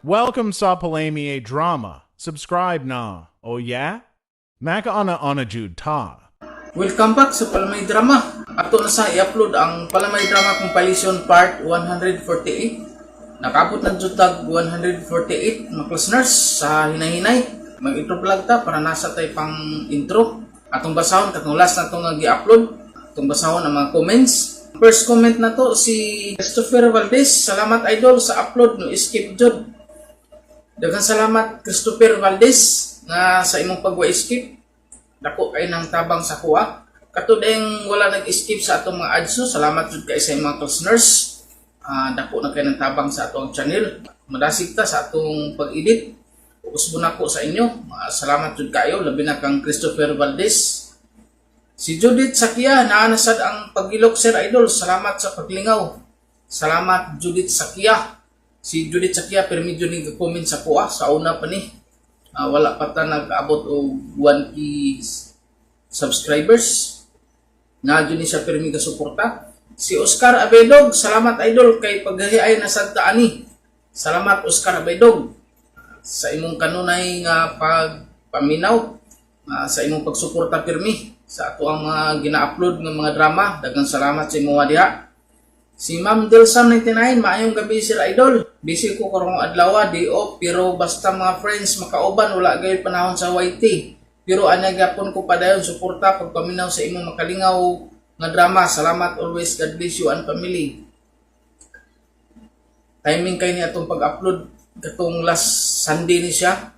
Welcome sa Palami Drama. Subscribe na. Oh yeah? Maka-ana ana jud ta. Welcome back sa Palamay Drama. Ato na sa i-upload ang Palamay Drama Compilation Part 148. Nakabot na jud tag 148 mga listeners sa hinay-hinay. Mag-intro vlog ta para nasa tay pang intro. Atong basahon katong last na itong gi-upload. Atong basahon ang mga comments. First comment na to si Christopher Valdez. "Salamat, idol, sa upload, no skip jud." Daghang salamat, Christopher Valdez, nga sa imong pagwa-skip. Dako kay ng tabang sa kuha. Kato ding wala nag-skip sa atong mga ads, no. Salamat jud kay sa imong mga listeners. Dako na kay ng tabang sa atong channel. Madasig ta sa atong pag-edit. Usbo na ko sa inyo. Salamat jud kayo, labi na kang Christopher Valdez. Si Judith Sakia, "Naa na sad ang pagilok, sir idol. Salamat sa paglingaw." Salamat, Judith Sakia. Si Judith Sakia pero medyo ni comment sa kuha sa una pa ni. Wala pa ta nag-abot og 1K subscribers. Na jud ni siya pirmi suporta. Si Oscar Abedog, "Salamat, idol, kay paghahiay na sad ta ani." Salamat, Oscar Abedog, sa imong kanunay nga pagpaminaw, sa imong pagsuporta pirmi sa ato ang mga gina-upload nga mga drama. Daghang salamat sa imo diha. Si Ma'am Delsam 99, "Maayong gabi, sir idol. Busy ko karong adlaw, di off, pero basta mga friends makauban, wala gayud panahon sa YT. Pero ana gyapon ko padayon suporta pagpaminaw sa imong makalingaw nga drama. Salamat always. God bless you and family." Timing kay ni atong pag-upload katong last Sunday ni siya.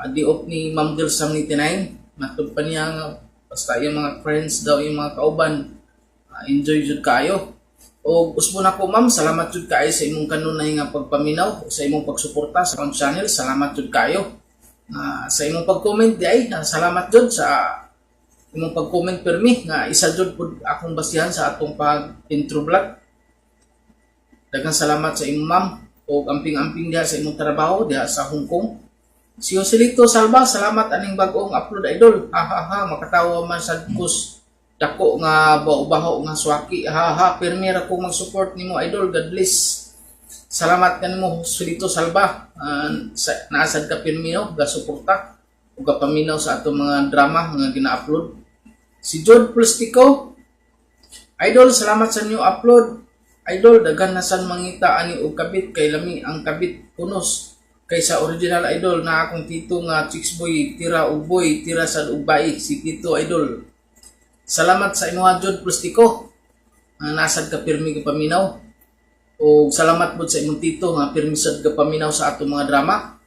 Di off ni Ma'am Delsam 99. Matod pa niya nga basta yung mga friends daw, yung mga kauban, enjoy jud kaayo. O usbo na ko, ma'am, salamat jud kaayo sa imong kanunay nga pagpaminaw, sa imong pagsuporta sa akong channel. Salamat jud kaayo. Sa imong pag-comment di ay, salamat jud sa imong pag-comment permi nga isa jud pud akong basihan sa atong pag intro vlog. Daghang salamat sa imong, ma'am, o amping-amping diha sa imong trabaho diha sa Hong Kong. Si Joselito Salva, "Salamat aning bag-ong upload, idol. Ha ha ha, makatawa man sad kus dako nga baho-baho nga swaki. Ha ha, pirmi ra ko mag-support nimo, idol. God bless." Salamat kanimo, Joselito Salva. Naasad ka pirmi, no, ga suporta ug gapaminaw sa atong mga drama nga gina-upload. Si Jod Plastico, "Idol, salamat sa new upload. Idol, daghan na san mangita ani og kabit kay lami ang kabit kunos kaysa original, idol. Na akong tito nga chicks boy, tira og boy, tira sad og bai si tito, idol." Salamat sa imuha, Jod Plastico. Nga nasad ka pirmi ka paminaw. O salamat pod sa imong tito nga pirmi sad ka paminaw sa atong mga drama.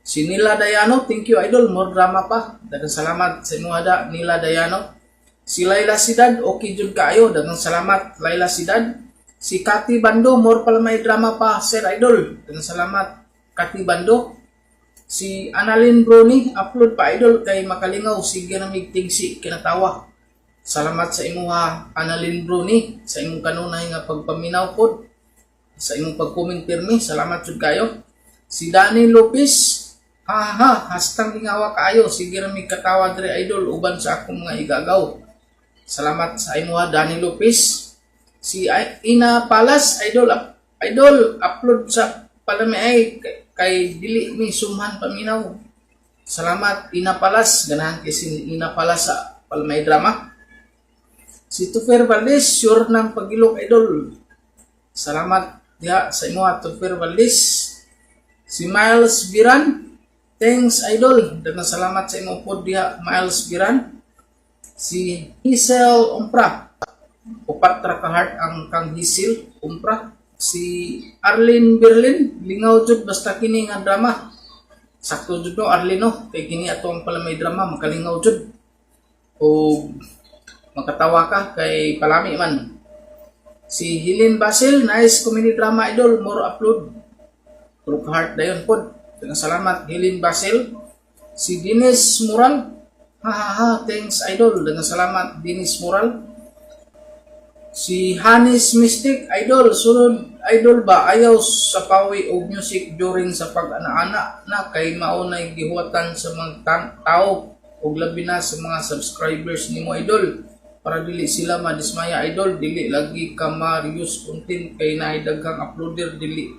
Si Nila Dayano, "Thank you, idol, more drama pa." Daghang salamat sa imuha da, Nila Dayano. Si Laila Sidad, "Okay jud kaayo." Daghang salamat, Laila Sidad. Si Kati Bando, "More pala may drama pa, sir idol." Daghang salamat, Kati Bando. Si Annalyn Bruni, "Upload pa, idol, kay makalingaw, sige na mig tingsi kinatawa." Salamat sa imuha, Annalyn Bruni, sa imong kanunay nga pagpaminaw pod, sa imong pag-comment pirmi. Salamat jud kayo. Si Danny Lopez, "Ha ha, hastang lingawa kaayo. Sige ra mig katawa dre, idol, uban sa akong mga igagaw." Salamat sa imuha, Danny Lopez. Si Ina Palas, "Idol, idol, upload sa palami ay kay dili mi sumhan paminaw." Salamat, Ina Palas. Ganahan kay si Ina Palas sa Palamay Drama. Si Tufer Valdez, "Sure ng pagilok, idol." Salamat diha sa imo, Tufer Valdez. Si Miles Biran, "Thanks, idol." Daghang salamat sa imo pod diha, Miles Biran. Si Hisel Umpra, upat ra ka heart ang kang Hisil Umpra. Si Arlene Berlin, "Lingaw jud basta kini nga drama." Sakto jud no, Arlene, no, kay kini ato ang Palamay Drama makalingaw jud. O makatawa ka kay palami man. Si Helen Basil, "Nice comedy drama, idol, more upload." True heart dayon pod. Daghang salamat, Helen Basil. Si Dennis Mural, "Ha ha ha, thanks, idol." Daghang salamat, Dennis Mural. Si Hanis Mystic, "Idol, sunod idol ba, ayaw sa pawi og music during sa pag-ana-ana na kay mao nay gihuwatan sa mga tao ug labi na sa mga subscribers nimo, idol, para dili sila madismaya, idol. Dili lagi ka ma-reuse content kay naay daghang uploader dili."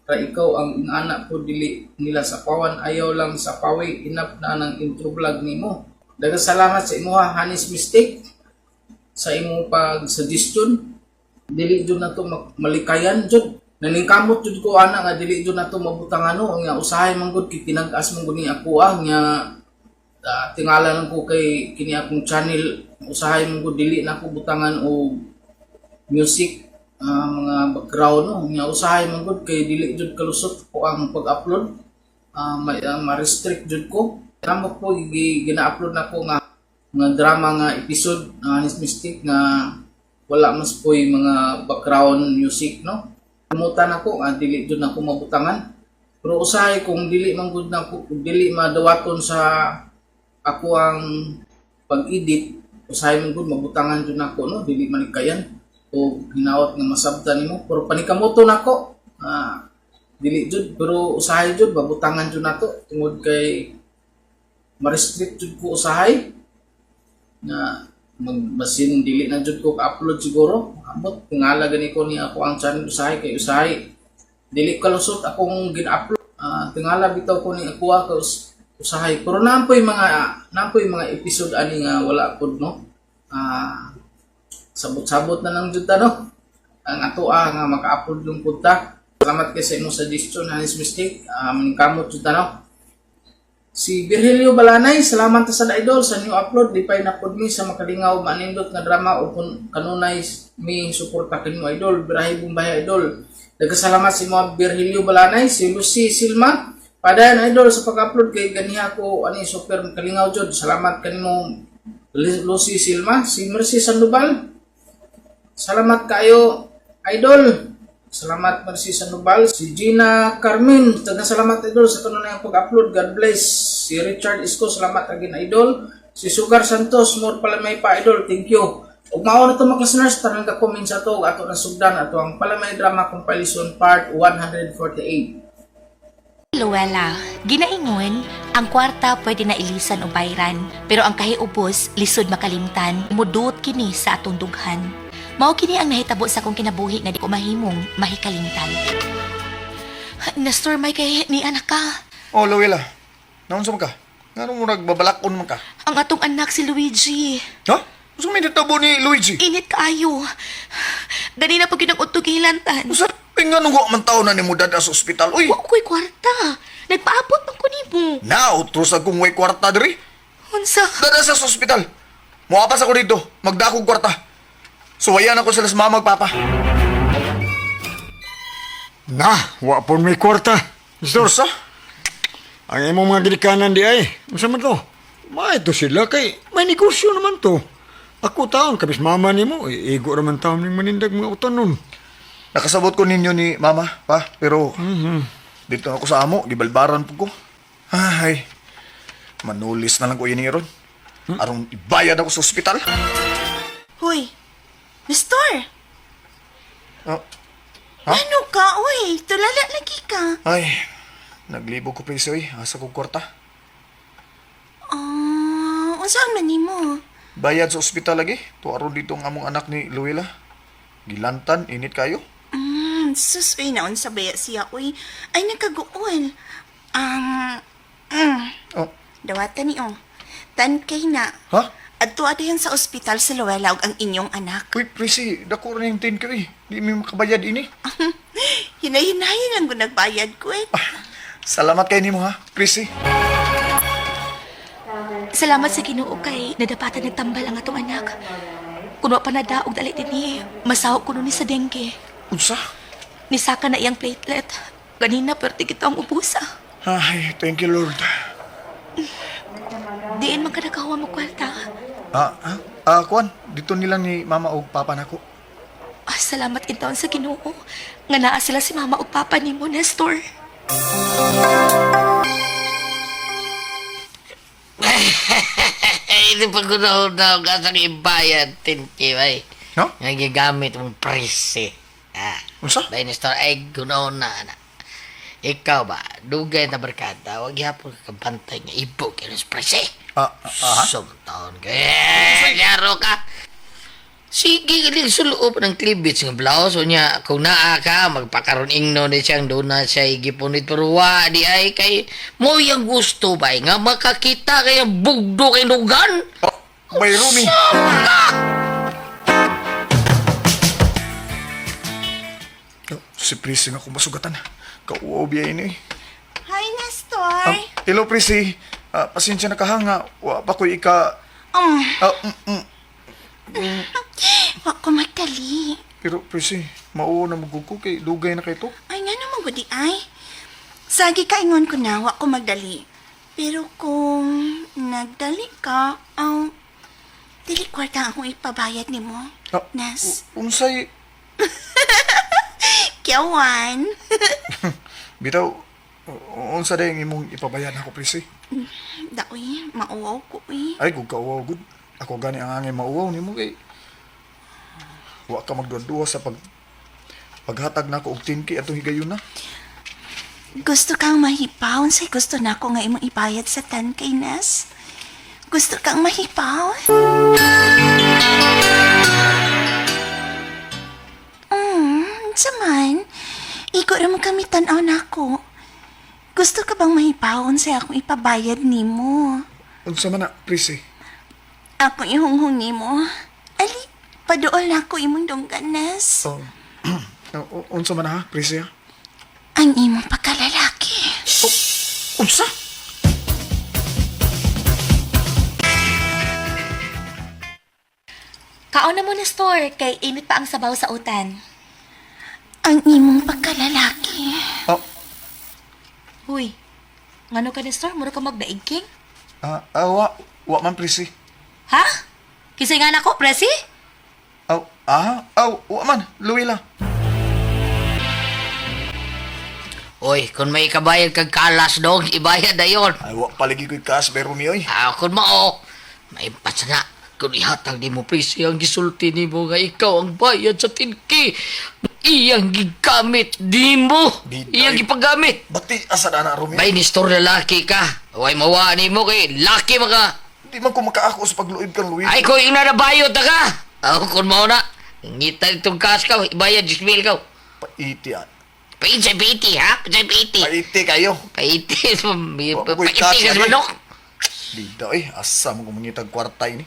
Ra ikaw ang ingana po, dili nila sa pawan, ayaw lang sa pawi, inap na ng intro vlog nimo. Daghang salamat sa imuha, Hanis Mistake, sa imong pag-suggestion. Dili jud na to malikayan jud. Naningkamot jud ko ana nga dili jud na to mabutang ano nga usahay man gud kay tinag-as man gud ni ako nga tingala lang ko kay kini akong channel, usahay man gud dili na ako butangan og music, mga background, no. Nga usahay man gud kay dili jud kalusot ko ang pag-upload, ma-restrict jud ko. Namo po gina-upload na ko nga mga drama nga episode na uh, Mystic nga wala mas po'y mga background music, no. Kumutan ako nga dili jud nako mabutangan, pero usahay kung dili man gud nako, kung dili madawaton sa ako ang pag-edit, usahay man gud mabutangan jud nako, no, dili man kayan o hinaot nga masabtan nimo, pero panikamoto nako dili jud, pero usahay jud mabutangan jud nato tungod kay ma-restrict jud ko usahay na magbasin dili na jud ko ka-upload siguro. Ambot tingala gani ko ni ako ang channel usahay kay usahay dili kalusot akong gina-upload. Tingala bitaw ko ni ako ka usahay, pero naampoy mga episode ani nga wala pud, no. Sabot-sabot na lang jud ta, no, ang ato nga maka-upload yung pud ta. Salamat kay sa imong suggestion, Hanis Mistake. Kamot jud ta, no. Si Virgilio Balanay, salamat ta sa idol sa new upload. Lipay na pud mi sa makalingaw manindot nga drama o kung kanunay mi suporta kanimo, idol. Birahe Bumbay, idol. Nagkasalamat si mga Virgilio Balanay, si Lucy Silma. Padayon, idol, sa pag-upload kay ganiha ko ani super makalingaw jud. Salamat kanimo, Lucy Silma, si Mercy Sandoval. Salamat kayo, idol. Salamat, Mercy Sandoval. Si Gina Carmen, taga salamat, idol, sa kanunay ang pag-upload. God bless. Si Richard Isko, salamat again, idol. Si Sugar Santos, more palamay pa, idol. Thank you. Ug mao na to, mga listeners, tanang ka-comment sa to, ato na sugdan ato ang Palamay Drama Compilation Part 148. Luella, ginaingon, ang kwarta pwede na ilisan o bayran, pero ang kahiubos, lisod makalimtan, muduot kini sa atong dughan. Mao kini ang nahitabo sa akong kinabuhi nga di ko mahimong mahikalimtan. Nestor, may kay ni anak ka. Oh, Luella. Naunsa man ka? Ngano mo nagbabalakon man ka? Ang atong anak si Luigi. Ha? Unsa may nitabo ni Luigi? Init kaayo. Ganina pag yun ang utog hilantan. Unsa ngano wa man taon na nimo dada sa ospital? Uy, Wa ko'y kwarta. Nagpaabot man ko nimo. nautro sa kung way kwarta diri. Unsa? Dada sa ospital. Moapas ako dito, magdakog kwarta. Suwayan ako sila sa mama ug papa. Na, wa pon may kwarta. Nestor, Unsa? ang imong mga ginikanan di ay. Unsa man to? May to sila kay may negosyo naman to. Ako taon kabis mama nimo, igo raman taon ning manindag mga utanon. Nakasabot ko ninyo ni mama, pa, pero dito ako sa amo, gibalbaran po ko. Ay, manulis na lang ko ini ron. Aron ibayad ako sa ospital. Hoy, Nestor! Oh, Ha? Ano ka, uy? Tulala lagi ka. Ay, naglibog ko preso eh. Asa ko kwarta. Ah, unsaan man nimo? Bayad sa ospital lagi. Tuaro dito ang among anak ni Luella. Gilantan, init kayo. Sus, uy, naon sa baya siya, uy. Ay, nagkaguol. Oh, Dawatan ni, oh. Tankay na. ha? Adto adayon sa ospital sa Luella ug ang inyong anak. Uy, presi, dako rin yung tin ko eh. Di mi makabayad ini. Hinay-hinayin lang ko nagbayad ko, eh. Salamat kay nimo ha, presi. Salamat sa Ginoo kay nadapatan nagtambal ang atong anak. Kuno pa nadaog dali dinhi, masaho kuno ni sa dengue. Unsa? Nisaka na iyang platelet. Ganina perti kita ang ubusa. Ay, thank you Lord. Diin man ka nakahuwa mo kwarta. Ah, ah, ah, kuan, dito nila ni mama og papa nako. Ah, salamat intaon sa Ginoo. Nga naa sila si mama ug papa nimo, Nestor. Eh, hindi pa ko na kasang ibayad, tinki, bay. No? Nga gigamit mong prese. Ah. Unsa? Bay, Nestor, ay, gunaon na, na. Ikaw ba, dugay na barkada, wag yapon ka kabantay nga ibog kay prese. Ah, ah, ah. Sumtaon ka. Eh, yaro ka. Sige, galing suloob ng cleavage nga blouse. O niya, kung naa ka, magpakaroon ingno ni siyang doon na siya igipunit. Pero wa, di ay kay mo yung gusto ba nga makakita kay bugdo kay dugan. Oh, may Rumi. Oh, si Prissy nga kung masugatan. Kauwaw biya ini. Hi, Nestor. Hello, Prissy. Ah, pasensya na ka ha nga. Wa pa ko'y ika... Ah, Wa ko magdali. Pero, Prissy, mauo na magugo kay dugay na kay to. Ay, nga naman gudi ay. Sagi kaingon ko na, wa ko magdali. Pero kung nagdali ka, aw, dili kwarta akong ipabayad nimo. Ah, Nes, Unsay... kiyawan. Bitaw, unsa day ang imong ipabayad ako, Prissy? Daoy, mauwaw ko eh. Ay, gud kauwaw, gud. Ako gani ang angay mauwaw nimo kay wa ka magduwa sa paghatag nako og 10K atong higayon na. Gusto kang mahipaw, say gusto na ako nga imong ibayad sa 10K, Nes. Gusto kang mahipaw? Saman, iko ra man kami tan-aw nako. Gusto ka bang mahipaw unsay akong ipabayad nimo? Unsa man na, Prissy? Ako ihunghong nimo. Ali, paduol nako imong dunggan, Nes. Unsa man na ha, Prissy ha? Ang imong pagkalalaki. Unsa? Kaon na mo na store kay init pa ang sabaw sa utan. Ang imong pagkalalaki. Oh, Huy, ngano ka Nestor? Mura ka magdaig king? wa man, Prissy. Ha? Kisay nga nako, presi? Aw, aw, wa man, Luwila. Oy, kung may kabayad kag kalas dong, ibayad na yon. Ay, wa palagi ko'y cash, pero mi oy. Ah, kung mao, maimpas na. Kung ihatag ni mo, Prissy, ang gisulti ni mo nga ikaw ang bayad sa tinki. Iyang gigamit di mo. Di- Iyang gipagamit. Bati, asa na na, Rumi? Bay, nistor na laki ka. Way mawa ni mo kay laki maka. Di man ko makaako sa pagluib kang Luwila. Ay, ko yung nanabayot na ka. Ako kung mao na. Ngita itong cash ka, ibayad 10,000 ka. Paiti, ah. Paiti, paiti, ha? Paiti, paiti. Paiti kayo. Paiti, Wa ko'y paiti cash ka sa lagi. manok. Di daw eh, asa mo kumangitag kwarta ini.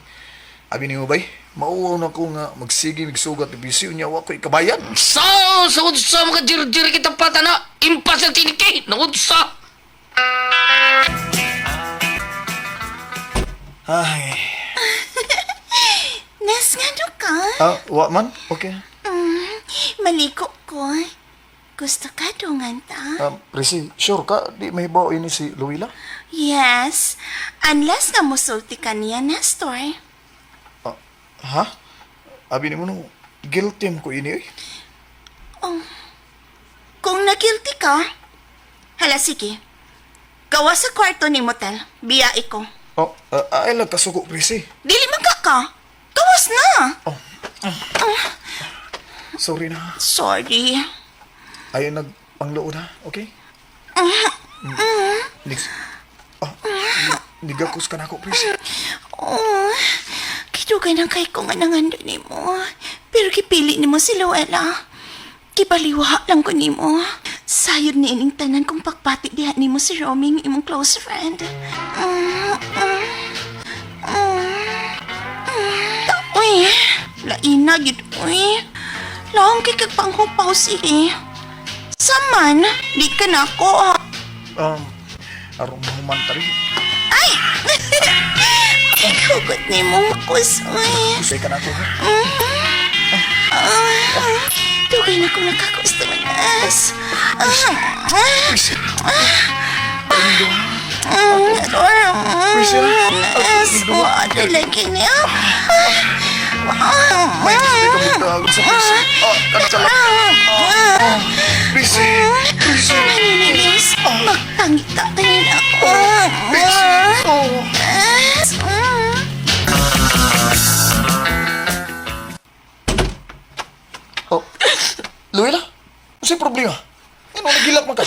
Abi ni mo bay, mauwaw na ko nga magsige migsugat ni busy unya wa ko ikabayan. Sa, sa unsa mga jir-jir kita pata na. Impas ang tiniki, naunsa. Ay, Nes, ngano ka? wa man. Okay. Maliko ko. Gusto ka dungan ta? Prissy, sure ka di mahibaw ini si Luwila? Yes. Unless nga musulti ka niya, Nestor. Ah, ha? Abi ni mo no, guilty mo ko ini oy. Kung na-guilty ka, hala sige. Gawa sa kwarto ni motel. Biyai ko. Oh, ay lang kasuko Prissy. Dili man ka ka. Gawas na. Sorry na. Sorry. Ayaw nagpangluod ha, okay? Nig ah, nigakos ka na ako, Prissy. Oh, kidugay na kay ko nga nangando nimo. Pero gipili nimo si Luella. Gibaliwa lang ko nimo. Sayod ni ining tanan kung pagpati diha nimo si Romy nga imong close friend. Mm, mm, mm, mm. Uy, laina gid uy. Laom kay kag panghupaw sige. Saman, di ka na ako ha. Aron mahuman ta rin. Ay! Hugot nimo makus, uy. Usay ka na ako, ha? Ah, dugay na kong nakagusto manas. Prissy. Prissy, Nas, wala lagi niya. May gusto ka magtawag sa Prissy. Oh, kansala. Prissy! Prissy! Maninilis, magpangita ka na ako. Prissy! Oh! Nas, mm. Oh. Luwila, ano problema? Ano, nagilak man ka?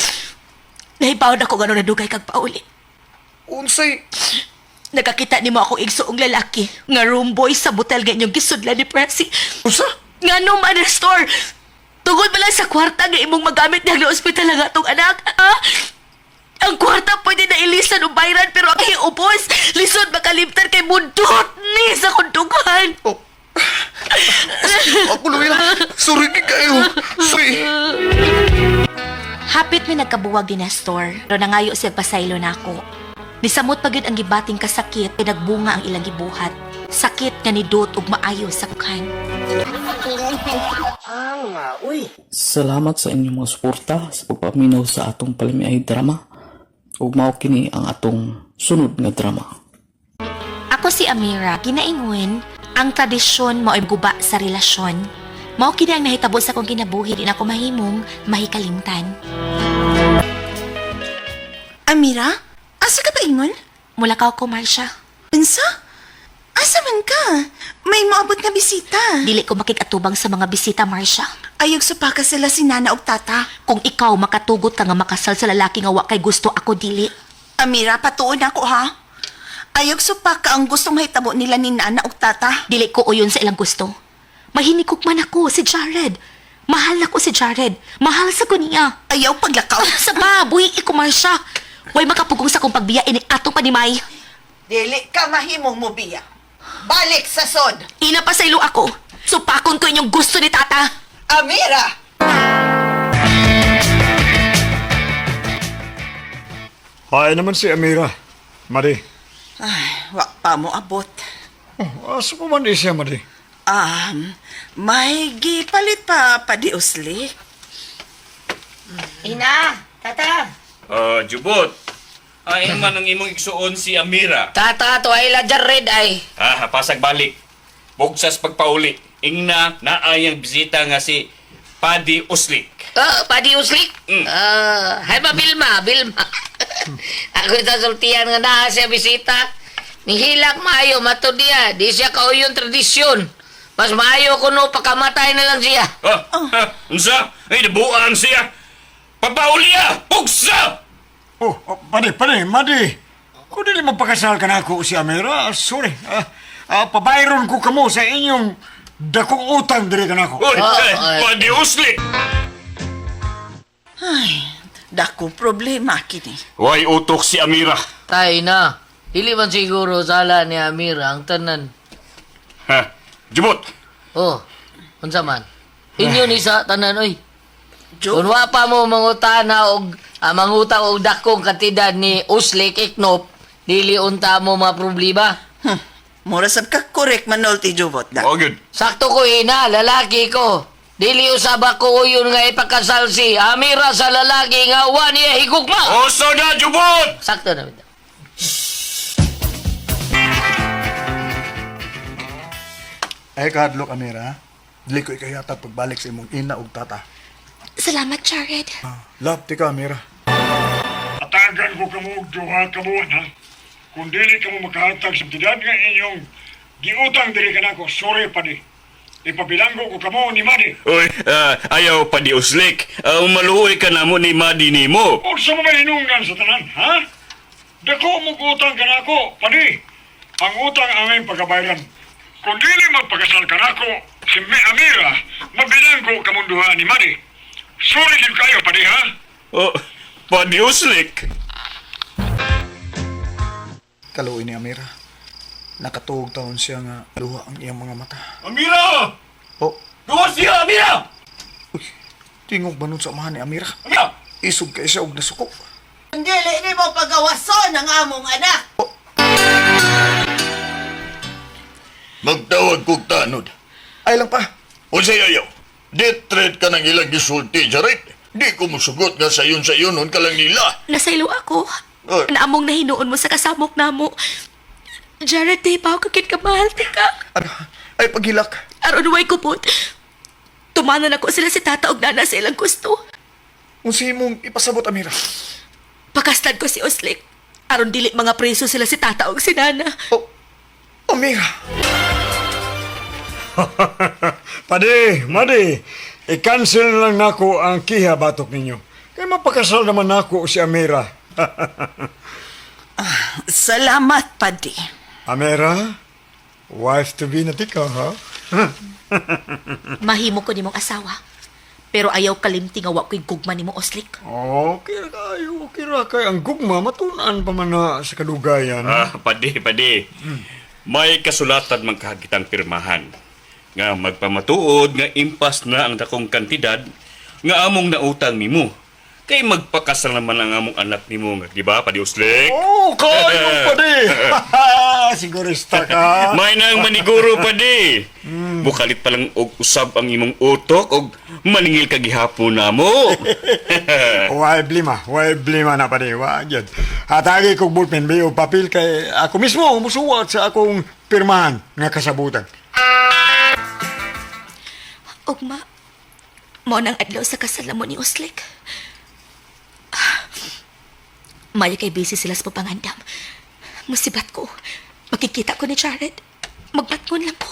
Nahibaw na ko gano'n na dugay kag pauli. Unsay... Nakakita nimo ako igsuong lalaki nga room boy sa motel nga inyong gisudlan ni Presi. Usa? Nga no man, Nestor! Tungod man lang sa kwarta nga imong magamit niya nga ospital ang atong anak, ha? Ang kwarta pwede na ilisan o bayran pero ang hiubos, lisod makalimtan kay mundot ni sa kundungan. Oh. Ako, Luella. Sorry gid kayo. Sorry. Hapit mi nagkabuwag ni Nestor, pero nangayo siya pasaylo nako. Nisamot pa gyud ang gibating kasakit kay nagbunga ang ilang gibuhat. Sakit nga nidot ug maayo sa kukhan. Salamat sa inyong mga suporta sa pagpaminaw sa atong palamiay drama. Ug mao kini ang atong sunod nga drama. Ako si Amira, ginaingon, ang tradisyon mao'y guba sa relasyon. Mao kini ang nahitabo sa akong kinabuhi, di na ako mahimong mahikalimtan. Amira, asa ka ba ingon? Mula ka ko, Marcia. Unsa? Asa man ka? May moabot nga bisita. Dili ko makikatubang sa mga bisita, Marcia. Ayog supaka sila si nana og tata. Kung ikaw makatugot ka nga makasal sa lalaki nga wa kay gusto, ako dili. Amira, patuon ako ha. Ayog supaka ang gustong mahitabo nila ni nana og tata. Dili ko uyon sa ilang gusto. Mahinikok man ako si Jared. Mahal ako si Jared. Mahal sa ko niya. Ayaw paglakaw. Sa ba, buhi ko, Marcia. Way makapugong sa kong pagbiya ini atong panimay. Dili ka mahimong mobiya. Balik sa sod. Ina pa sa ilo ako. Supakon ko inyong gusto ni tata. Amira! Hay naman si Amira. Madi. Ay, wa pa mo abot. Oh, asa pa man di siya, Madi? May gipalit pa pa di usli. Ina, tata. Oh, Jubot. Ay man ang imong igsuon si Amira. Tata, to ay la Jared ay. Ah, pasag balik. Bugsas pagpauli. Ingna naayang bisita nga si Padi Uslik. Oh, padi uslik. Ah, hay ba Bilma, Bilma. Ako sa sultian nga naa siya bisita. Nihilak maayo mato diya, di siya kauyon tradisyon. Mas maayo kuno pakamatay na lang siya. Oh, ha, unsa? Ay nabuang siya. Papauli ah! Bugsa! Oh, oh, Madi, padi, Madi. Kung dili magpakasal ka na ako si Amira, sorry. Pabayron ko kamo sa inyong dakong utang diri ka nako. Uy, Oh, eh, ay. Padi Uslik. Ay, dako problema kini. Way utok si Amira. Tay na. Dili man siguro sala ni Amira ang tanan. Ha, Jubot. Oh, unsa man? Inyo ni sa tanan oy. Jo, Kung wa pa mo mangutana og mangutang og dakong kantidad ni Uslik Iknop, dili unta mo mga problema. mura sab ka correct manulti jubot da. Oh, good. Sakto ko ina, lalaki ko. Dili usab ako uyon nga ipakasal si Amira sa lalaki nga wa niya higugma. Oso na, Jubot! Sakto na bitaw. Ay, kahadlok, Amira. Dili ko ikayatag pagbalik sa imong ina ug tata. Salamat, Jared. Love, tika, Amira. Atagan ko kamo og duha ka buwan, ha? Kung dili kamo makahatag sa tidad nga inyong giutang diri kanako, sorry padi. Ipabilanggo ko kamo ni Madi. Uy, ayaw Padi Uslik. Maluoy ka na mo ni Madi nimo. Unsa mo may hinungdan sa tanan, ha? Dako mo utang kanako, padi. Ang utang ang aming pagkabayran. Kung dili magpakasal kanako, si Me Amira, mabilanggo kamunduha ni Madi. Sorry gid kayo, padi, ha? Oh, Padi Uslik. Kaluoy ni Amira. Nakatuog taon siya nga luha ang iyang mga mata. Amira! Oh, Gawa siya, Amira! uy, tingog ba nun sa amahan ni Amira? Amira! Isog kay siya og nasuko. Dili nimo pagawason ang among anak. Magtawag kog tanod. Ay lang pa. Unsay ayaw? Death threat ka ng ilang gisulti, Jared. Di ko musugot nga sayon-sayon nun ka lang nila. Nasaylo ako. Ay. Naamong nahinuon mo sa kasamok namo. Jared, di pa ako kakit ka mahal, tika. Ano? Ay, paghilak. Aron way kupot. Tumanan ako sila si tata og nana sa ilang gusto. Unsa imong ipasabot, Amira? Pakastad ko si Oslik. Aron dili mga preso sila si tata og si nana. Oh, Amira. Padi, Madi, i-cancel na lang nako ang kiha batok ninyo. Kay mapakasal naman nako si Amira. Salamat, Padi. Amera, wife to be na ti ka, ha? Mahimo ko nimong asawa. Pero ayaw kalimti nga wa ko'y gugma nimo, Oslik. Okay ra kayo, okay ra kay ang gugma matunan pa man na sa kadugayan. Ah, padi, padi. May kasulatan man kahagitang pirmahan nga magpamatuod nga impas na ang dakong kantidad nga among nautang nimo. Kay magpakasal naman ang among anak nimo nga, di ba, Padi Uslik? Oh, kayo padi. Sigurista ka. May nang maniguro padi. Bukalit pa lang og usab ang imong utok og maningil ka gihapon namo. Way blima, way blima na padi, wa gyud. Hatagi kog ballpen bi o papel kay ako mismo musuwat sa akong pirmahan nga kasabutan. Ugma, mao nang adlaw sa kasal mo ni Oslik. Ah, Mayo kay busy sila sa pagpangandam. Musibat ko. Makikita ko ni Jared. Magbatngon lang ko.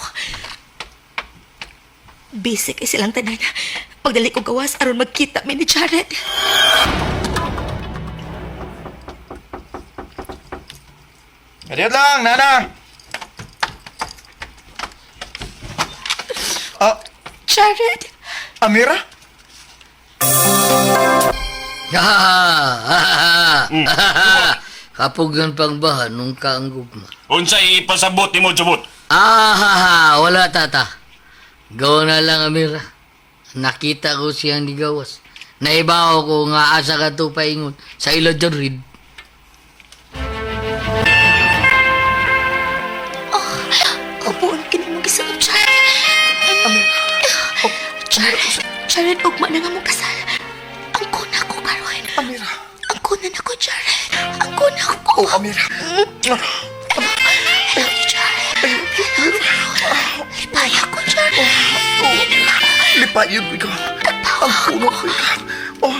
Busy kay silang tanan. Pagdali ko gawas aron magkita mi ni Jared. Kadiyot lang, nana. Ah, Jared! Amira? Kapugan pang baha nung kaang gugma. Unsa ipasabot nimo jubot? Ah, wala tata. Gawa na lang, Amira. Nakita ko siyang nigawas. Naibaw ko nga asa ka to paingon sa ila Jared. Opo, kini mong gisuot, Jared. Jared, Jared, ugma na nga mong kasal. Ang kuna ko karon. Amira. Ang kuna na ko, Jared. Ang kuna ko. Oh, Amira. I love you, Jared. I love you. Lipaya ko, Jared. Lipayon ko ikaw. Ang puno ko ikaw. Oh,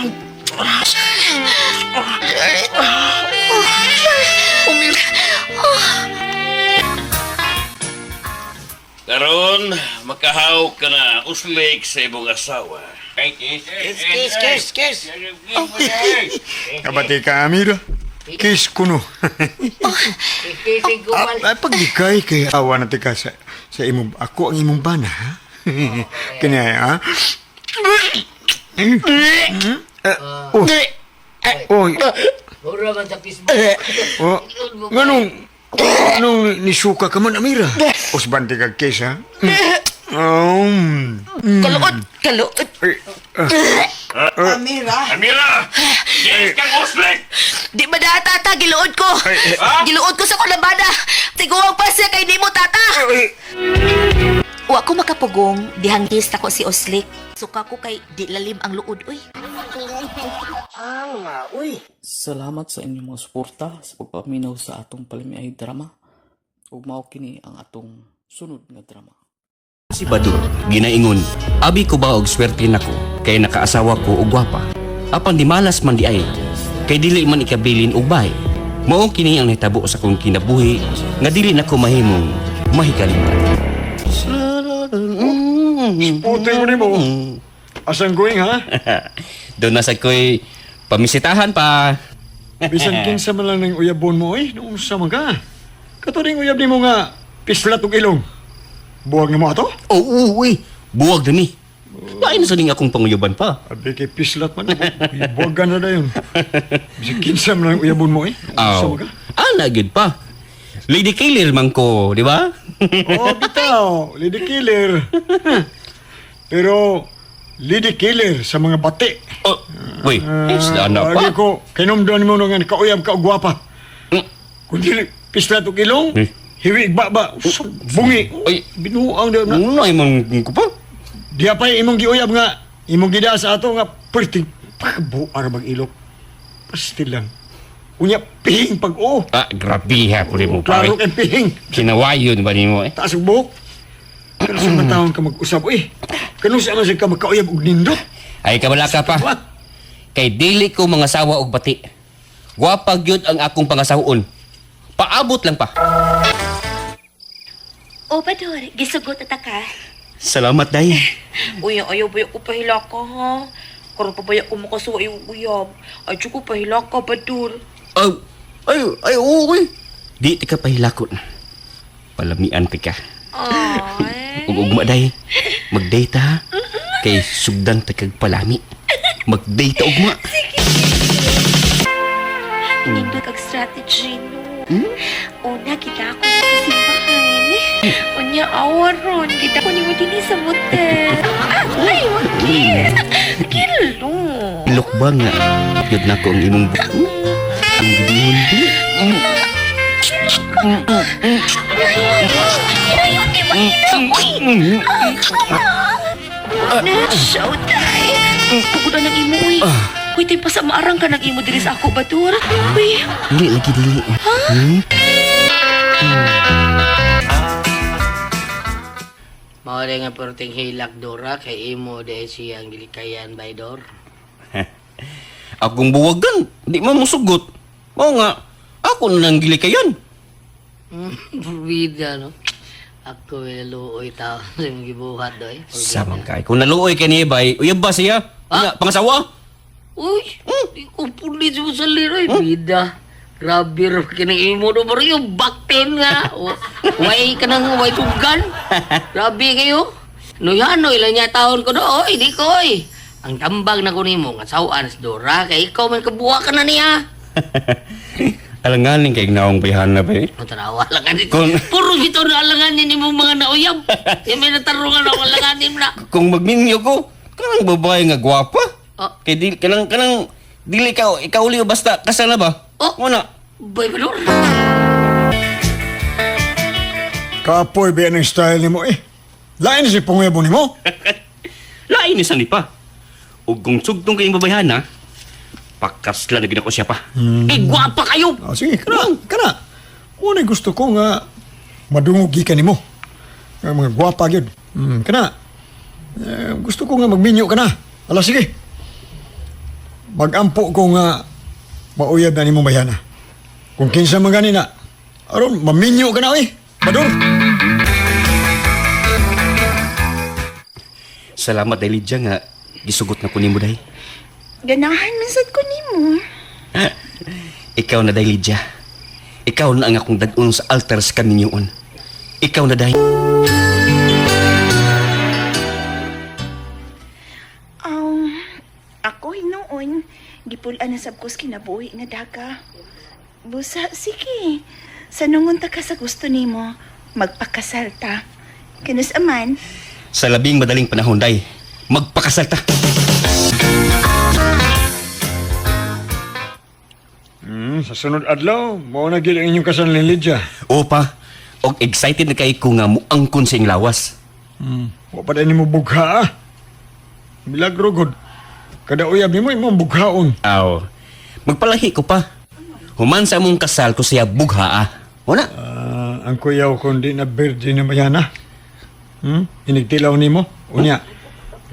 Jared. Oh, Jared. Amira. Karon makahaw ka na uslik sa imong asawa. Ay, kiss, Kiss, kiss, kiss. Kabati ka, Amira. Kiss kuno. Kissing ko Ah, ay, paglikay kay awa na tika sa, sa imong ako ang imong bana ha. Kini ay, ha. Eh, Oh. Oh, Mura man sa Facebook. oh. Nganong nganong nisuka ka man Amira? Usbante ka kiss ha. Kaluot, kaluot. Ay, Amira, Amira! Kiss kang uslik! Di ba na, tata? Giluod ko. Giluod ko sa kulabada. Tiguang pa siya kay nimo, tata. Wa ko makapugong, dihang kiss na ko si Oslik. Suka ko kay di lalim ang luod, uy. Salamat sa inyong mga suporta sa pagpaminaw sa atong palamiay drama. Ug mao kini ang atong sunod nga drama. Si Badur, ginaingon, abi ko ba og swerte nako kay nakaasawa ko og gwapa. Apan di malas man di ay, kay dili man ikabilin og bay. Mao kini ang nahitabo sa akong kinabuhi nga dili nako mahimong mahikalimtan. Putay mo nimo. Asan going ha? Doon na sa ko'y pamisitahan pa. Bisan kinsa man lang ng uyabon mo oy, nung sa man ka. Kato ring uyab nimo nga pislat og ilong. Buwag na mo ato? Oo, uy, buwag na ni. Lain sa ning akong panguyaban pa. Abi kay pislat man. Buwag ka na dayon. Bisan kinsa man lang uyabon mo eh. Aw, Unsa man ka? ana gyud pa. Lady Killer man ko, di ba? Oo, bitaw. Lady killer. Pero lady killer sa mga bati. Oh, uy, eh, sila na pa. Lagi ko, kinumduan mo nga nakauyab ka og gwapa. Kung dili pislat og ilong, Eh. hiwi ba bungi. Ay. Binuang daw na. Unay man ko pa. Diya pa imong giuyab nga, imong gida sa ato nga perting pagbuar bag ilok. Pastil lang. Unya pihing pag o. Ah, grabe ha, puli mo pa. Klaro kay pihing. Kinawayon ba nimo eh? Taas ang buhok. Kano sa mga taon ka mag-usab, eh. Kano sa man ka magkauyab og nindot. Ay, kabala ka pa. Wa. Kay dili ko mga sawa og bati. Gwapa gyud ang akong pangasawaon. Paabot lang pa. O, Bador, gisugot na ta ka. Salamat, day. Uy, ayaw ba ko pahila ka, ha? Karon pa ba ko makasuwa yung uyab? Ay, ko pahila ka, Badur. Oh, Ay, ay, oo, uy. Di ti ka pahilakon. Palamian ti ka. Ug ugma day. Mag-date ha. Kay sugdan ta kag palami. Mag-date ta ugma. Nindot ang strategy, no? Una, kita ako sa simbahan. Unya, awa ron. Kita ko ni mo dinhi sa motel. Ah, ay, wag Kilo. Ilok ba nga? Yun na ko ang imong ang gibihon di. Hinayon kay mahina. Uy! Na, show tay. Pugod na ng imo, uy. Uy, tay, pasamaarang ka ng imo diri sa ako, Batur. Uy, Dili lagi dili. Hmm? Mao nga perting hilak Dora kay imo dahil siyang gilikayan by Dor. Akong buwagan, di man musugot. Mao nga, ako na lang gilikayan. Bida no. Ako ay naluoy tao sa imong gibuhat doy. Samang kay kung naluoy ka niya bay, uyab ba siya? Nga, pangasawa? Uy, di ko pulit sa saliro eh. Bida. Grabe ra kining imo do bro yung bakten nga. Way ka nang way tuggan. Grabe kayo. Nuyano ilan niya taon ko do, oy, di ko oy. Ang tambag na ko nimo nga sawaan sa Dora kay ikaw man kabuha ka na niya. Alanganin kay naong bayhana ba eh? Ang tanawa lang ani. Kung- Puro bitaw na alanganin nimo mga nauyab. Di may natarungan ako alanganin na. Kung magminyo ko, kanang babae nga gwapa. Oh. Kay di, kanang, kanang, dili ka, ikaw uli basta, kasal na ba? Oh. Muna. Bay Bador. Kapoy ba ang style nimo eh. Lain si pungebo nimo. Lain ni sani pa. Ug kung sugtong kayong babayhana, pakasla na gid ako siya pa. Eh, gwapa kayo. Ah, sige, kana, kana. Unay gusto ko nga madungog gikan nimo. Nga mga gwapa gyud. Kana. Eh, gusto ko nga magminyo ka na. Ala sige. Magampo ko nga mauyab na nimo bayana. Kung kinsa man gani na, aron maminyo ka na eh. Bador. Salamat dahil Lydia nga gisugot na ko nimo day. Ganahan man sad ko nimo. Ikaw na day Lydia. Ikaw na ang akong dadun sa altar sa kaminyoon. Ikaw na day. Ako hinuon, gipul-an na sab ko sa kinabuhi nga daga. Busa, sige. Sanungon ta ka sa gusto nimo, magpakasal ta. Kanus aman, Sa labing madaling panahon day, magpakasal ta. Sa sunod adlaw, mao na gyud ang inyong kasal ni Lydia. Opa, og excited na kay ko nga muangkon sa iyang lawas. Wa pa nimo bugha ah. Milagro gud. Kada uyab nimo imong bughaon. Aw, magpalahi ko pa. Human sa among kasal ko siya bugha ah. Wala. Ah, ang kuyaw kung di na virgin na mayana. Inigtilaw nimo. Unya.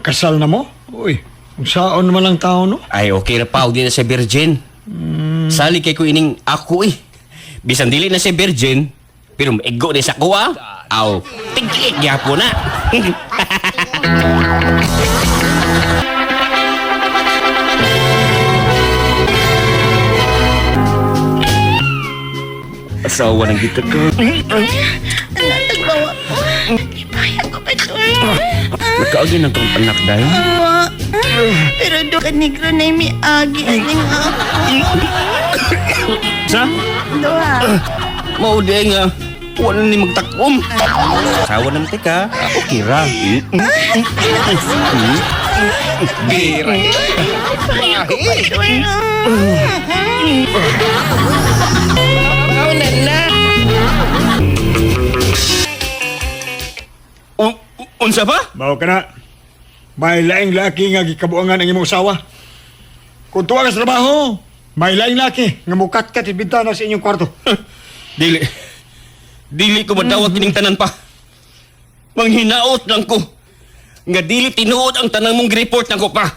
Kasal na mo? Uy, saon naman lang tao no? Ay, okay ra pa, og di na siya virgin. Sali kay ko ining ako eh. Bisan dili na siya virgin, pero maigo ni sa kuha. Aw, tigik gyapon na. Asawa ng gita ko. tagbawa ko. Ipaya ko ba to? Nakaagi ng kong anak dahil. Ah, pero do ka negro na miagi aning ako. Sa? Doha. Mao di nga. Wala ni magtakom. Asawa ng tika. Okay ra. Gira. Ipaya ko ba to? Unsa ba? Mao ka na. May laing laki nga gikabuangan ang imong usawa. Kung tuwa ka sa trabaho, may laing laki nga mukat-kat ibintana sa inyong kwarto. Dili. Dili ko madawat kining tanan pa. Manghinaot lang ko. Nga dili tinuod ang tanan mong report nako pa.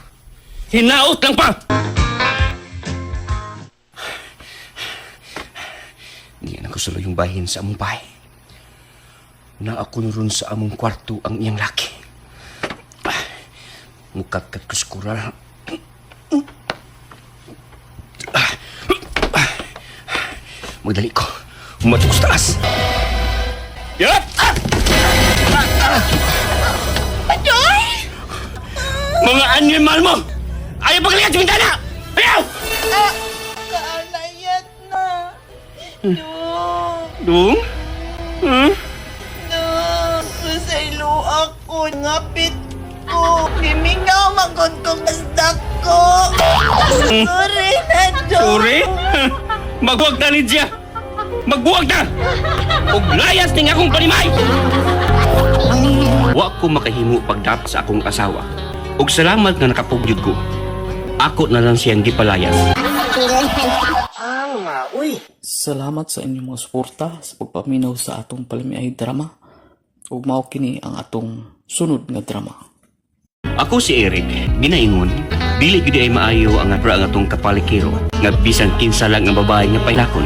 Hinaot lang pa. Niya na ko sulo yung bahin sa among bahay. Na ako ron sa among kwarto ang iyang laki. Mukat-kat ko sa kural. Magdali ko. Umatok sa taas. Yup! Ah! Padoy! Mga animal mo! Ayaw pagkalikat sa bintana! Ayaw! Ah, kaalayat na. Dong, Dong? Hmm? dong. Pasaylo ako. Ngapit ko. Gimingaw magod ko kasdak ko. Sorry na, dong. Sorry? Maghuwag na ni siya! Magbuwag na! Og layas ning akong panimay! Wa ko makahimo pagdap sa akong asawa. Og salamat nga nakapugyod ko. Ako na lang siyang gipalayas. Salamat sa inyong mga suporta sa pagpaminaw sa atong palamiay drama. Ug mao kini ang atong sunod nga drama. Ako si Eric, ginaingon, dili gyud ay maayo ang abra ang atong kapalikero nga bisan kinsa lang ang babae nga pailakon.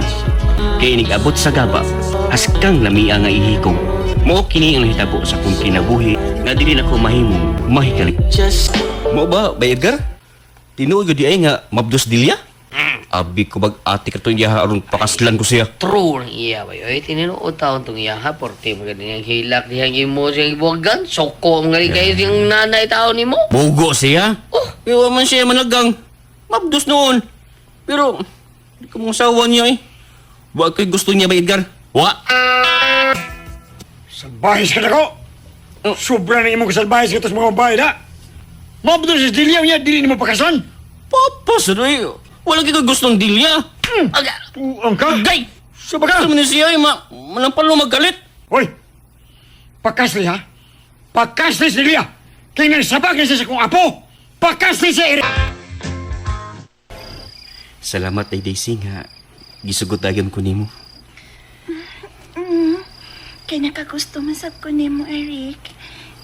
Kay inig-abot sa gaba, haskang lamia nga ihikong. Mao kini ang nahitabo sa akong kinabuhi nga dili nako mahimong mahikalik. Just mo ba, ba Edgar? Tinuod gyud ay nga mabdos dilya? Abi ko bag ati ka tong iya aron pakaslan ko siya. True ng iya ba yun? Tinuod taon tong iya ha? Porte mga niyang hilak diyang imo siyang ibuwagan. Soko mga rin kayo siyang nanay tao ni mo. Bugo siya. Oh, iwa man siya managang. Mabdos noon. Pero, di ko mong asawa niya eh. Wa ko'y gusto niya ba, Edgar? Wa! Salbahis ka na ko! Sobra na imong kasalbahis ka sa mga babae na! Mabdo sa dilya niya, dili nimo pakasan! Papa, sadoy. Wala kay gustong dilya. Aga, Tuang ka! Gay! Sa baka! Gusto mo ni siya eh, manampalo magalit. Hoy! Pakasli ha? Pakasli si Dilya! Kaya nagsabag na siya sa kong apo! Pakasli siya, Eric! Salamat ay Daisy nga. Gisugot dayon ko nimo. Kay nakagusto man sab ko nimo, Eric.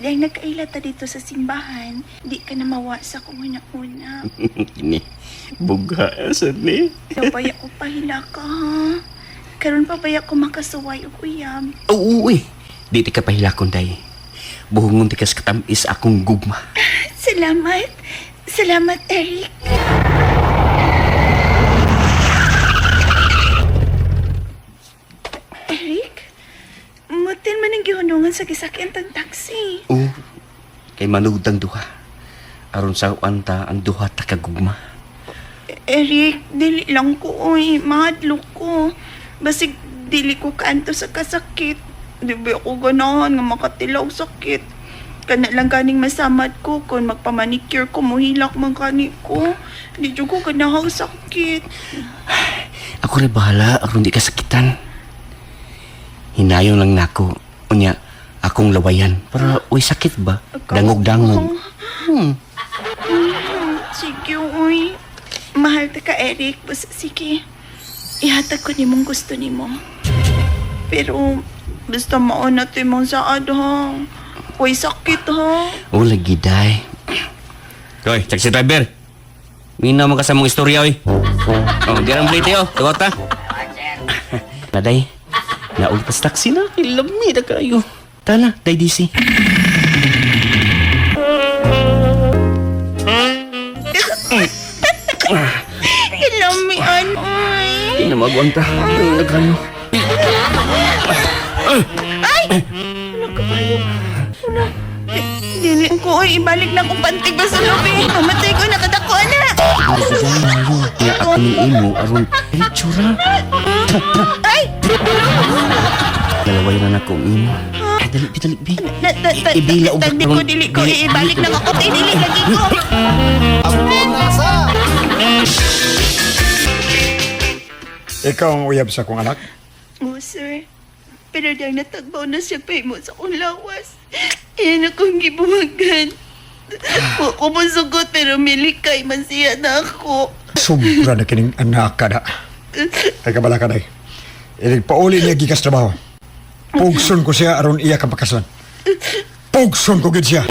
Dahil nagkaila ta dito sa simbahan, di ka na mawa sa kong una-una. Kini, bugha sad ni. Pabaya ko pahila ka, ha? Karon pabaya ko makasuway og uyab. Oo, uy. Di ti ka pahilakon, day. Buhungon ti kas katamis akong gugma. Salamat. Salamat, Eric. Eric? Mutin man ang gihunungan sa gisakyan tang taxi. Oo. Kay manugdang duha. Aron sa ta ang duha ta kagugma. Eric, dili lang ko, oy. Mahadlok ko. Basig, dili ko kaanto sa kasakit. Di ba ako ganahan nga makatilaw sakit? Kana lang ganing masamad ko kung magpamanicure ko, muhilak man gani ko. Di jud ko ganahang sakit. Ako rin bahala aron di ka sakitan. Hinayon lang nako. Unya, akong lawayan. Para, uy, sakit ba? Dangog-dangog. Sige, uy. Mahal ta ka, Eric. Basta sige. Ihatag ko nimong gusto nimo. Pero, basta mauna to imong saad, ha? Uy, sakit, ha? Oh, lagi, day. Hoy, taxi driver. Mina mo ka sa mong istorya, oy. Oh, di ang blade, oh. Tuwa ta. Naday, nauli pa sa taxi na. Ilami na kayo. Tana, day DC. Kilamian, uy. Di na magwanta. Nagkano. Ay! Ano ka ba yun? Ano? Dili ko, uy. Ibalik na akong pantig ba sa lubi. Mamatay ko, nakadako na. Nga ako ni imo aron itsura. Ay! Dalaway na na kong imo. Ay, dali, bi, dali, bi. Ibila og Tagdi ko, dili ko. Ibalik na ako. Dili lagi ko. Ikaw ang uyab sa kong anak. Oh, sir. Pero dahil natagbaw na siya pa mo sa akong lawas. Iyan akong gibuwagan. Wa ko masugot pero milikay man siya na ako. Sobra na kining anak ka na. Ay kabala ka day. Ilig pauli niya gikas trabaho. Pugson ko siya aron iya ka pakaslan. Pugson ko gid siya.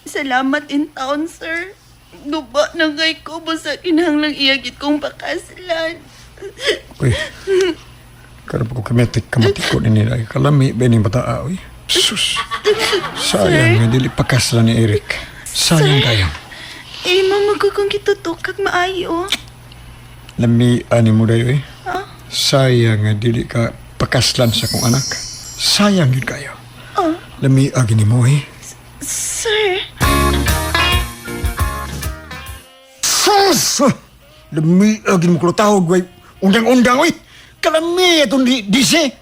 Salamat in town, sir. Duba na kay ko basta kinahanglang iyagit kong pakaslan. Uy. Karon pa ko kamatik kamatik ko ni nila. Kalami ba ni bata uy. Sus. Sayang nga dili pakaslan ni Eric. Sayang kayo. Eh, mama ko kung kitutok kag maayo. Lamian ni mo dayo eh. Sayang nga dili ka pakaslan sa kong anak. Sayang yun kayo. Lamia gini mo eh. Sir, Sus! Lamia gini mo kulotawag way. Undang-undang oy. Kalami itong di, dise.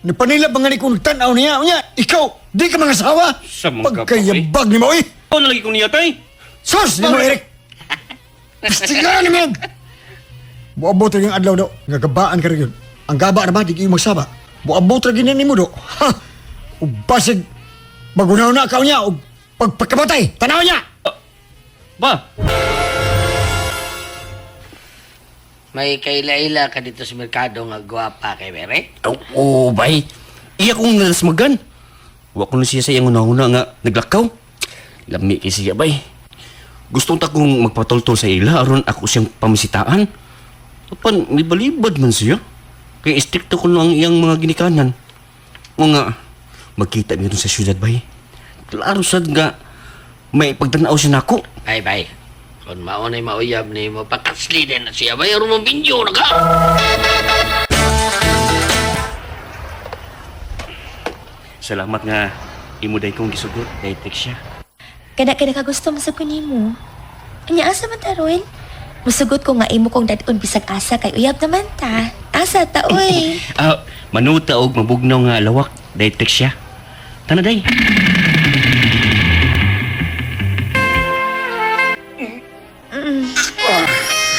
Ni panila pa nga ni kung tanaw niya. Unya, ikaw, di ka mga sawa. Sa mga ka pa, Pagkayabag ni mo eh. Ano lagi kong niya tay? Sus! Ni mo Eric. Pistigan ni mo! Buabot rin yung adlaw do. Nga gabaan ka rin yun. Ang gaba na ba, di kayo magsaba. Buabot rin ni mo do. Ha! Ug basig, magunaw na ka niya. Ug pagpagkamatay, tanaw niya! Ba? May kaila-ila ka dito sa merkado nga gwapa kay Bere. Oo, bay. Iya kong nalasmagan. Wa ko na siya sa iyang una-una nga naglakaw. Lami kay siya, bay. Gusto ta kong magpatultol sa ila aron ako siyang pamisitaan. Apan, libalibad man siya. Kaya istrikto ko ang iyang mga ginikanan. O nga, magkita niyo dun sa syudad, bay. Klaro sad nga, may pagtanaw siya nako. Ay, bay. Kung maunay mauyab ni mo, pakasli din na siya. Bay, aron mo binyo na ka. Salamat nga, imo day kong gisugot, day text siya. Kada kada ka gusto mo sa kunimo. Anya asa man ta ron? Musugot ko nga imo kong dadon bisag asa kay uyab naman ta. Asa ta oy. Ah, manuta og mabugnaw nga lawak, day text siya. Tana day.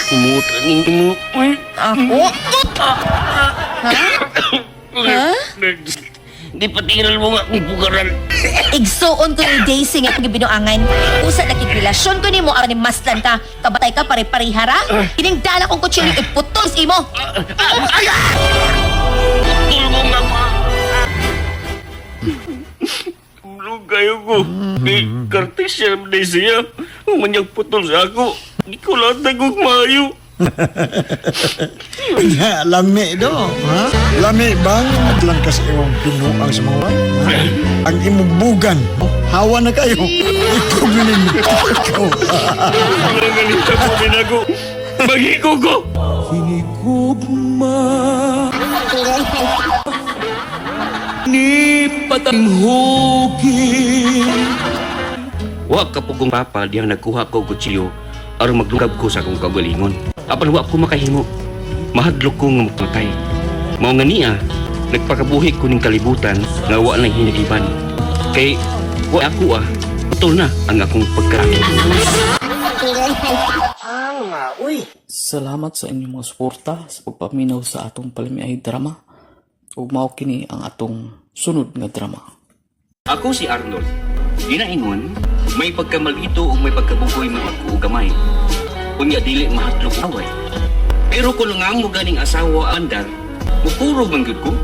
Kumuta ni mo. Uy. Ako? Ha? Ha? Di patiral mo nga akong pugaran. Igsuon ko ni Daisy nga akong gibinuangan. Usa na relasyon ko nimo aron ni maslan ka. Kabatay ka pare-parehara. Kining dala kong kutsilyo iputol sa imo. Putol mo nga pa. Lugay ko. Di kartisya naman day siya. Umanyag putol sa ako. Di ko lahat nagugmayo. Ya, lami do. Ha? Lami bang lang kasi imong binuang sa mga way? Ha? Ang imong bugan, hawa na kayo. Ikaw na ninyo. Ikaw. Ang ganito mo binago. Magiko ko. Wa ka pugong papa diyang nagkuha ko og kutsilyo aron maglugab ko sa akong kaugalingon. Apan wa ko makahimo. Mahadlok ko nga magpatay. Mao nga niya, nagpakabuhi ko ning kalibutan nga wa nang hinagiban. Kay wa ako ah, putol na ang akong pagka. Salamat sa inyong mga suporta sa pagpaminaw sa atong palamiay drama. Ug mao kini ang atong sunod nga drama. Ako si Arnold. Ginaingon, may pagkamalito o may pagkabugoy man ako o gamay. Unya dili mahatlok away. Pero kung nga mo ganing asawa andar, mupuro man gyud ko.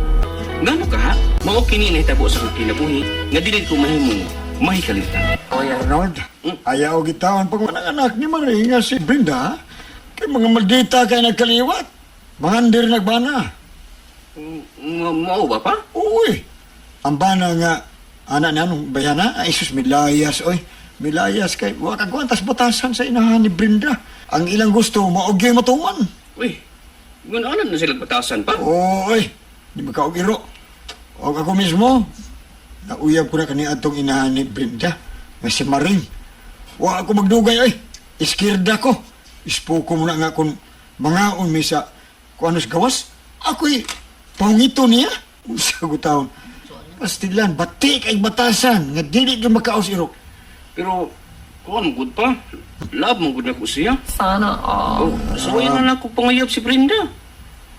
Ngano ka ha? Mao kini nahitabo sa akong kinabuhi nga dili ko mahimong mahikalitan. Oy, Arnold. Ayaw gitawan pag mga anak ni Marie nga si Brenda. ha? Kay mga maldita kay nagkaliwat. Mga nagbana. Mao ba pa? Uy, ang bana nga, anak na anong bayana? Ay, sus, milayas, oy. Milayas kay, wa kagwantas batasan sa inahan ni Brenda. Ang ilang gusto, maugyoy matuman. Uy, ngun anan na sila batasan pa? Oy, di ba kaog iro? Og ako mismo, nauyab ko na kani atong inahan ni Brenda, nga si Maring. Wa ako magdugay, oy. Iskirda ko. Ispuko mo na nga kung mangaon mi sa kung ano sa gawas. Ako'y pangito niya. Unsa ko taon. Pastilan, batik ay batasan, nga dili gyud makaos iro. Pero kuan gud pa. Love man gud nako siya. Sana all. Oh, so na nako pangayab si Brenda.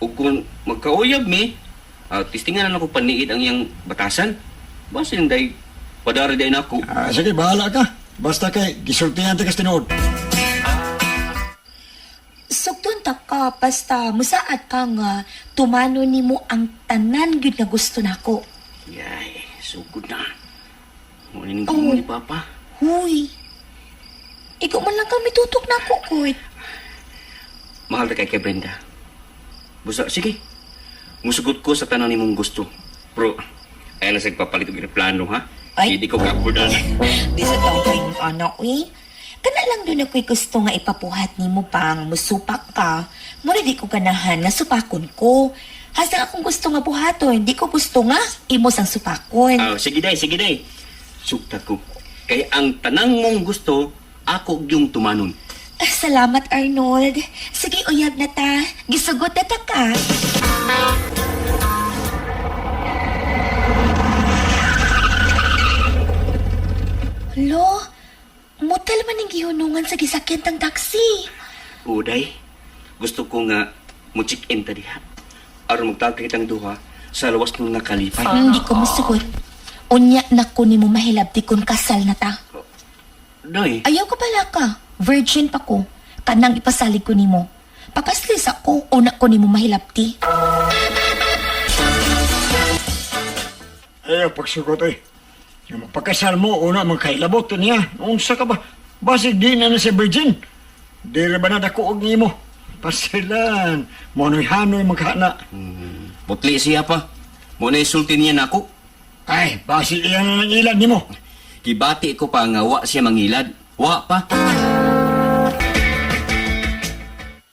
Ug kung magkauyab mi, testingan na nako paniid ang iyang batasan. Basin day padara day nako. Ah, sige, bahala ka. Basta kay gisultihan ta kas tinuod. Sugton ta ka basta musaad ka nga tumano nimo ang tanan gyud nga gusto nako. Yay, sugod na. Mo ning oh. Ni papa. Huy. Ikaw man lang kami tutok nako, Kurt. Mahal ta kay kay Brenda. Busa, sige. Musugot ko sa tanan nimong gusto. Pero ay na sa papalit og plano ha. Ay. Hindi ko ka-afford ana. Di sa tawag anak, eh. Kana lang doon ako'y gusto nga ipapuhat nimo pang musupak ka. Mura di ko ganahan nga supakon ko. Hasta akong gusto nga buhaton, di ko gusto nga imo sang supakon. Ah, sige day, sige day. Sugta ko. Kay ang tanang mong gusto, ako yung tumanon. Ah, salamat, Arnold. Sige, uyab na ta. Gisugot na ta ka. Lo, mutal man ang gihunungan sa gisakyan tang taxi. Uday, gusto ko nga mo check-in ta diha. Aron magtagay kitang duha sa lawas nung nakalipay. Hindi ko musugot. Unya na ko nimo mahilabti kung kasal na ta. Day, Ayaw ko pala ka. Virgin pa ko. Kanang ipasalig ko nimo. Pakaslis ako, una ko nimo mahilabti. Ayaw pagsugot eh. Yung magpakasal mo, una magkailabot to niya. Unsa ka ba? Basig di na na si Virgin. Di ra ba na dako og nimo? Pasilan, monoy-hanoy magkana. putli siya pa. Mo na isulti niya nako. Ay, basig iyan na ng ilan nimo. Gibati ko pa nga wa siya mangilad. Wa pa.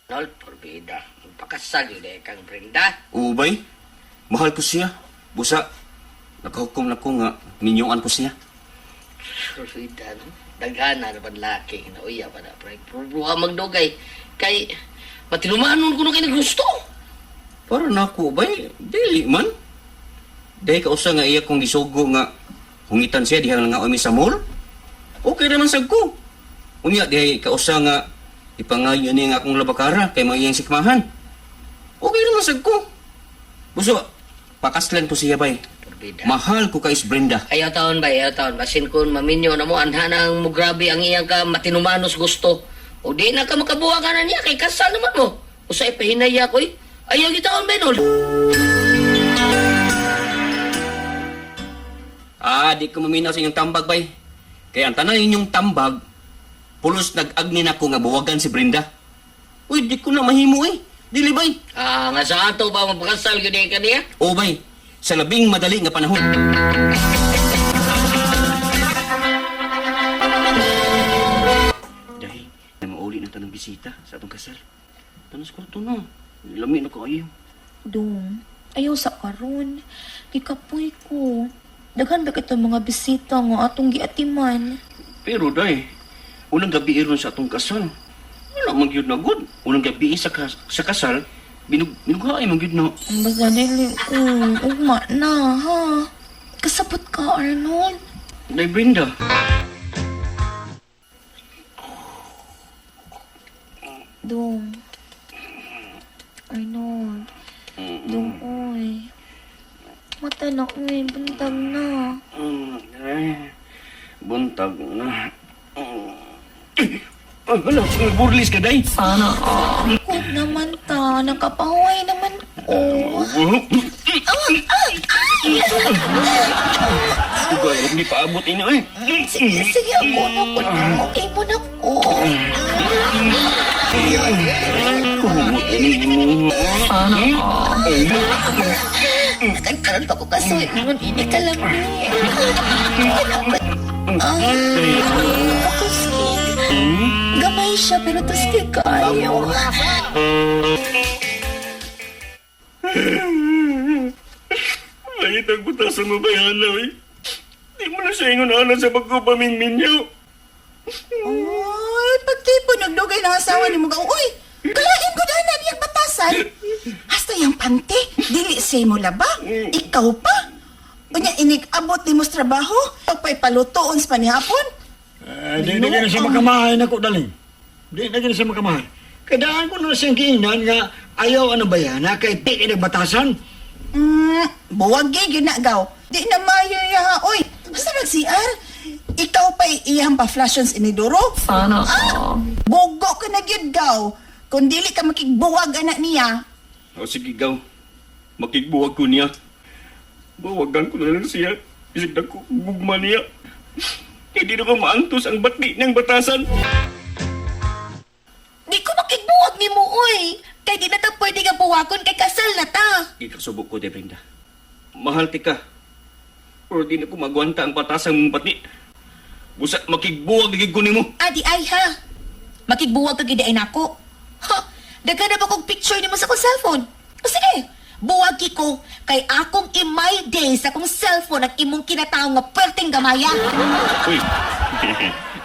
Nol, porbida. Magpakasal yun eh kang Brenda. Ubay, mahal ko siya. Busa, nakahukom na ko nga ninyuan ko siya. Porbida, no? Daghana na laki na uya pa na, pre. Prubuha magdugay. Kay, matinumanon ko na kay gusto. Para nako bay, dili man. Dahil kausa nga iya kong gisugo nga hungitan siya diha nga umi sa mall. Okay naman sad ko. Unya dihay kausa nga ipangayo niya nga akong labakara kay mga iyang sikmahan. Okay naman sad ko. Buso, pakaslan ko siya bay. Porbida. Mahal ko kay Brenda. Ayaw taon ba, ayaw taon. Basin kun maminyo na mo, anha na ang mugrabe ang iyang ka matinumanos gusto. O di na ka makabuha ka na niya, kay kasal naman mo. Usay pahinaya ko eh. Ayaw gitaon ba, Nol? Ah, di ko maminaw sa inyong tambag bay. Kaya ang tanan inyong tambag, pulos nag-agni na ko nga buwagan si Brenda. Uy, di ko na mahimo eh. Dili bay. Ah, nga sa ato ba mapakasal gyud ka niya? O bay, sa labing madali nga panahon. Dahil, na mauli na tanong bisita sa atong kasal. Tanas kwarto na. Lami na kaayo. Dong, ayaw sa karon. Gikapoy ko. Daghan ba kita mga bisita nga atong giatiman? Pero day, unang gabi ron sa atong kasal. Wala man gyud na good. Unang gabi sa, sa kasal, binughaay man gyud na. Basta dili ko. Ugma na, ha? Kasabot ka, Arnold. Day Brenda. Dong. Arnold. Dong, oy. Mata na, oy. Buntag na. Ay, buntag na. Ay, hala, burlis ka, day. Huwag naman ta. Nakapahuway naman ko. Ay! Ugay, hindi pa abot ini, eh. Sige, sige. Ako na ko. Okay mo na ko. Kumot ini mo. Nagkaroon pa ko kaso. Ingon, ini ka lang, ni. Ay, tuskig. Gamay siya, pero tuskig kayo. Langit ang butasan mo ba yan, eh? Di mo na siya ingon ana sa pagkupamingminyo. Oy, pagtipo nagdugay ng asawa ni mo. Uy, kalain ko dahil na niyang batasan. Hasta yung pante, dili say mo laba. Ikaw pa. Unya inig-abot ni mo sa trabaho, pagpay palutoon sa panihapon. Eh, di na gina siya makamahay na ko, daling. Di na gina siya makamahay. Kadaan ko na siyang giingnan nga ayaw ano ba yan, na kay di batasan. Buwag gay ginagaw. Di na mayo ya, oy. Basta mag-CR. Ikaw pa iyang pa-flashions inidoro. Sana. Ah, bugo ka na gyud gaw. Kung dili ka makigbuwag anak niya, O sige, gaw. Makigbuwag ko niya. Buwagan ko na lang siya. Isig na ko, gugma niya. Hindi na ko maantos ang batdi ng batasan. Di ko makigbuwag ni mo, oy. Kay di na ta pwede nga buwagon kay kasal na ta. Ikasubok ko, de Brenda. Mahal ti ka. Pero di na ko magwanta ang batasang mong batdi. Busa makigbuwag gid ko nimo. Adi ay ha. Makigbuwag ka gid ay nako. Ha, daghan na ba kog picture nimo sa akong cellphone? O sige, buwag ko kay akong i-my day sa akong cellphone ang imong kinatawo nga perting gamaya. Uy.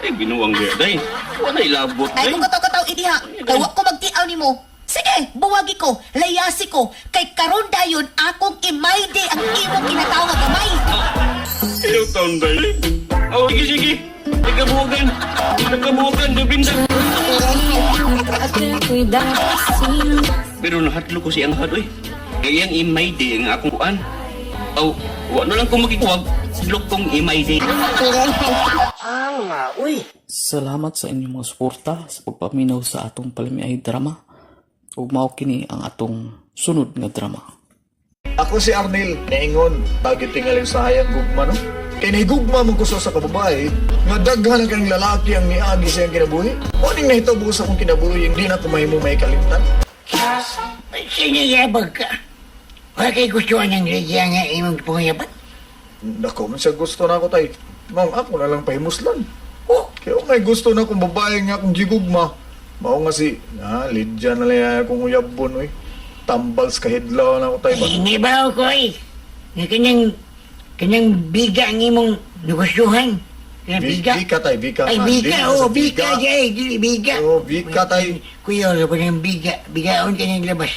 Ay binuang di day. Walay labot Ay day. kung kataw-kataw idiha, kay wa ko magtiaw nimo. Sige, buwagi ko, layasi ko, kay karon dayon akong i-my day ang imong kinatawo nga gamay. Ayaw taon day. Oh, sige sige. Nagkabuwagan. Nagkabuwagan dubinda. Pero nahatlo ko si Anghad oy. Kaya ang imay day ang akong kuan. Aw, wa na lang ko makikuwag. Look kong imay day. Salamat sa inyong mga suporta sa pagpaminaw sa atong palamiay drama. Ug mao kini ang atong sunod nga drama. Ako si Arnel, naingon, bakit tingaling sa hayang gugma, no? Kay nahigugma mong kuso sa kababae, nga daghan ang kang lalaki ang niagi sa iyang kinabuhi. O ning nahitabo sa akong kinabuhi, hindi na kumain mo may kalimtan. Siniyabag ka. Wala kay gusto ng Lydia nga imong pangayaban. Dako man siya gusto na ako tay. Ma'am, ako na lang pahimuslan. Oh, kaya may gusto na akong babae nga akong gigugma. Mao nga si, na, Lydia na lang akong uyabon, oy. Tambal sa kahidlaw na ako tay ba? Hindi ba ako eh? Nga kanyang biga ang imong negosyohan. Kanyang biga. Bika tay, bika. Ay, Ah, biga, dili na oh, sa biga, ay, dili, biga. Oh, bika tay. Kuya, wala pa ng biga. Bigaon ka ng labas.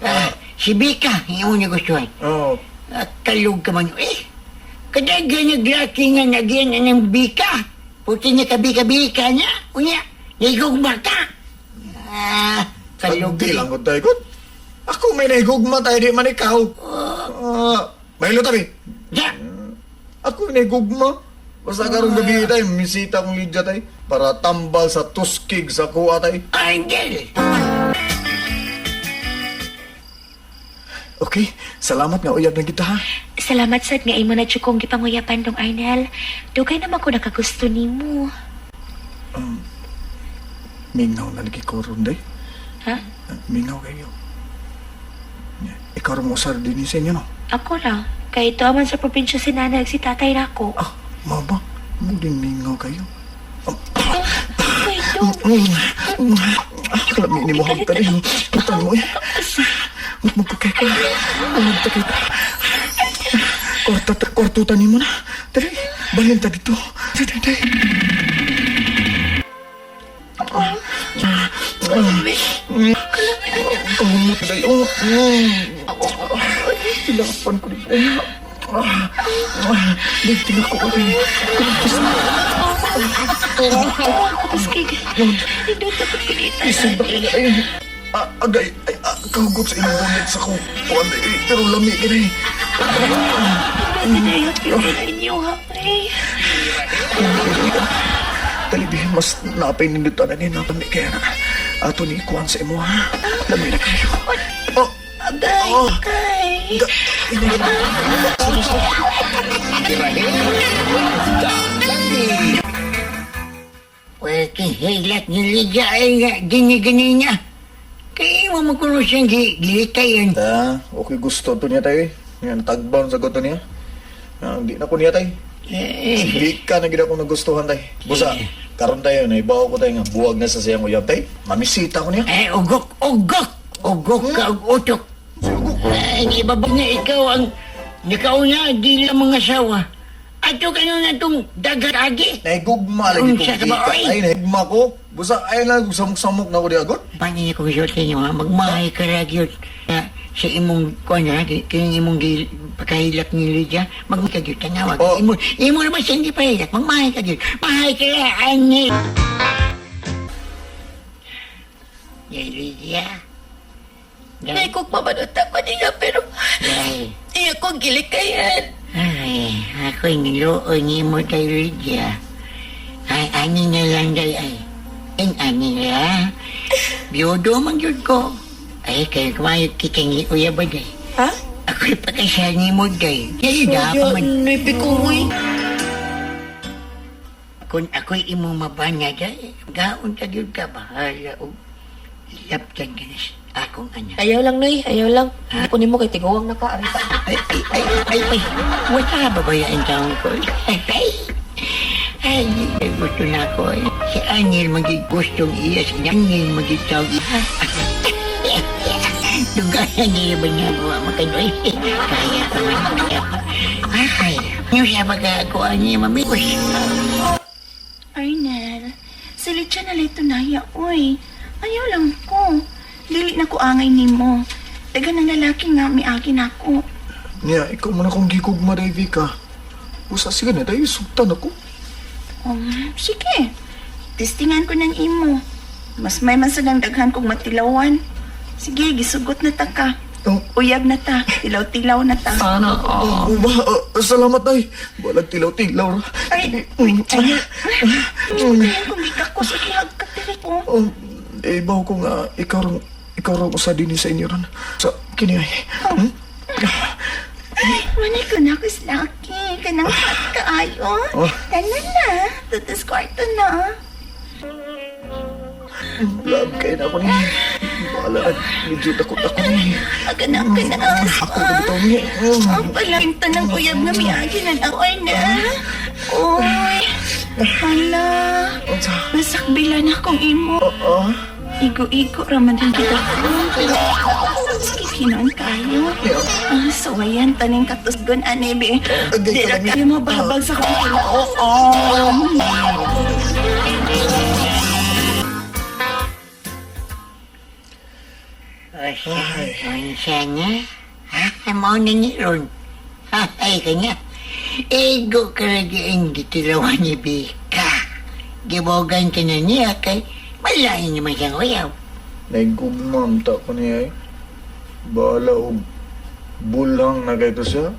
Ah, si Bika, ang imong negosyohan. Oh, Ah, kalug ka man. Eh, kadaga naglaki nga nagyan na ng bika. Puti niya kabika-bika niya. Unya, nahigugma ka. Ah, kalug. Di lang ko tayo, God. Ako may nahigugma tayo, di man ikaw. Ah, mahilo tabi. Ya, Ako may nahigugma. Basta karong gabi tayo, misita kong Lydia tayo. Para tambal sa tuskig sa kuha tayo. Angel. Okay, salamat nga uyab na kita ha. Salamat sad nga imo na jud kong gipanguyapan dong Arnel. Dugay naman ko nakagusto nimo. Mingaw na lagi ko ron, day. Ha? Mingaw kayo. Ikaw rin mo usar din sa inyo, no? Ako ra, kay tuwa man sa probinsya si nanay ug si tatay nako. Ah, mama, mo din mingaw kayo. Kay dong. Ah, kalami ni mo hagta rin. Putan mo eh. Magkakay ka. Magkakay ka. Korta, kortutan ni mo na. Dali, balin ta dito. Dali, dali. Kamot tayo. Tilapan ko dito. Dali, tingnan ko. Paskig. Nindot ako pinita. Isip ba kayo? Ay, agay, ay, kahugot sa imong bonnet sa ko. Kuan, eh, pero lami gini. Nindot na yung inyo ha, pre. Dali, bi, mas napay nindot na ni lami kaya na. Ato ni kuan sa imo ha. Lami na kayo. Oh, Agay, Oh. agay. Pwede hilat ni Lydia ay nga gini-gini niya. Kaya mo makuno siyang gilitayon. Ta, okay gusto to niya tayo eh. Yan, tagbaon sa gusto niya. Ah, hindi na ko niya tayo. Eh, Hindi ka na gid ako nagustuhan tayo. Busa, karon tayo, naibaw ko tayo nga buwag na sa siyang uyab tayo. Mamisita ko niya. eh, ugok, ugok! Ugok ka, ug utok. Ay, ibaba niya ikaw ang nakauna, di lang mga asawa. Ato ka nun atong dagat agi. Naigugma lagi ko Unsa ka ba, ka. oy? Ay, naigugma ko. Busa, ay lang, samok-samok na ko di agad. Paano niya kung sulti niyo, ha? Magmahay ka lagi yun. Na, sa imong, kuan na, kining imong pagkahilak ni Lydia, magmahay ka yun, tanawag. Oh. Imo, imo naman siya hindi pahilak, magmahay ka yun. Mahay ka lang, ani. Yay, Lydia. Nay, kung mamanot ako niya, pero Yay. iya kong gilikayan. Ay, ako'y niluoy ni mo kay Lydia. Ay, ani na lang day ay. In ani na. Biyudo man yun ko. Ay, kayo kumayot kitang uya ba day? Ha? Ako'y pakasal ni mo day. Kaya da pa man. Nuipi ko, uy. Kung ako'y imong mabanya day, gaon ka yun ka, bahala o ilaptan ka na sa akong anak. Ayaw lang, Noy. Ayaw lang. Kunin mo kay tiguang na ka. Arita. Ay, ay, ay, ay, ay, wala babayaan taon ko. Ay, ay, Ay, di gusto na ako eh. Si Angel magigustong iya, si Angel magigtawag iya. Dugayan niya ba niya buwa makanoy? Kaya pa man, kaya pa. Ay, yung siya magagawa niya mamigos. Arnel, silit siya na lito naya, uy. Ayaw lang ko. Dili na ko angay nimo. Dagan ng lalaki nga miagi na ako. Niya, ikaw man akong gigugma, day, Vika. Usa sige na, day, sugtan ako. Sige. Testingan ko ng imo. Mas may man sa daghan kong matilawan. Sige, gisugot na ta ka. Oh. Uyab na ta. Tilaw-tilaw na ta. Sana. Oh, ba, salamat, day. Balag tilaw-tilaw. ra. Ay, uy, ay. Kaya kung gikakos, ukihag ka diri ko. Oh, eh, bawo ko nga, ikaw rong usa din sa inyo ron. Sa, kini ay. Hmm? Ay, manay ko na ako lucky. Kanang hot kaayo. Oh. Tala na. Tutas kwarto na. Love kayo na ako ni. Bahala, medyo takot ako ni. Aga na, aga na. Ako na bitaw ni. Ang palakinta ng uyab na miagi na lang, na. Uy, hala. Unsa? Nasakbila na akong imo. Oo. Igo-igo raman din kita ko. Sige, hinoon kayo. Ah, suwayan, taning katusgon, anebe. Agay Di ra ka kayo mababag sa kong tinuon. Ay. Unsa niya? Ha? Mao na ni Ron. Ha? Ay, kanya. Ego ka lagi ang gitilawan ni Bika. Gibogan ka na niya kay malain naman siyang uyaw. Naigugmam ta ko niya eh. Bahala og bulang na kay to siya.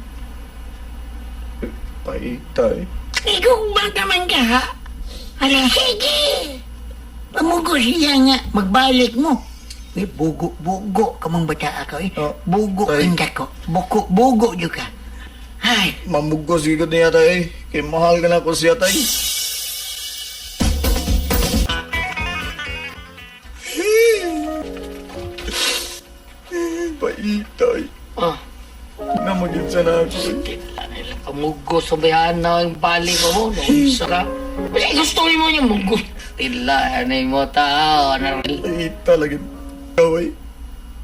Eh, Paita eh. Igugma ka man ka ha? Hala, sige! Pamugo siya nga, magbalik mo. Eh, bugo, bugo ka mong bata ako eh. Oh, Bugo ay. ang dako. Buko, bugo yun ka. Ay, Mamugos gid niya tay. Kay mahal ka na ko siya tay. Paita eh. Oh, Namagin sa na ako eh. pamugos sa bayan na ang balik mo. Unsa ka? Kasi gusto mo niya mugos. Tila, ano mo tao. Ano Paita lagi. Gaway.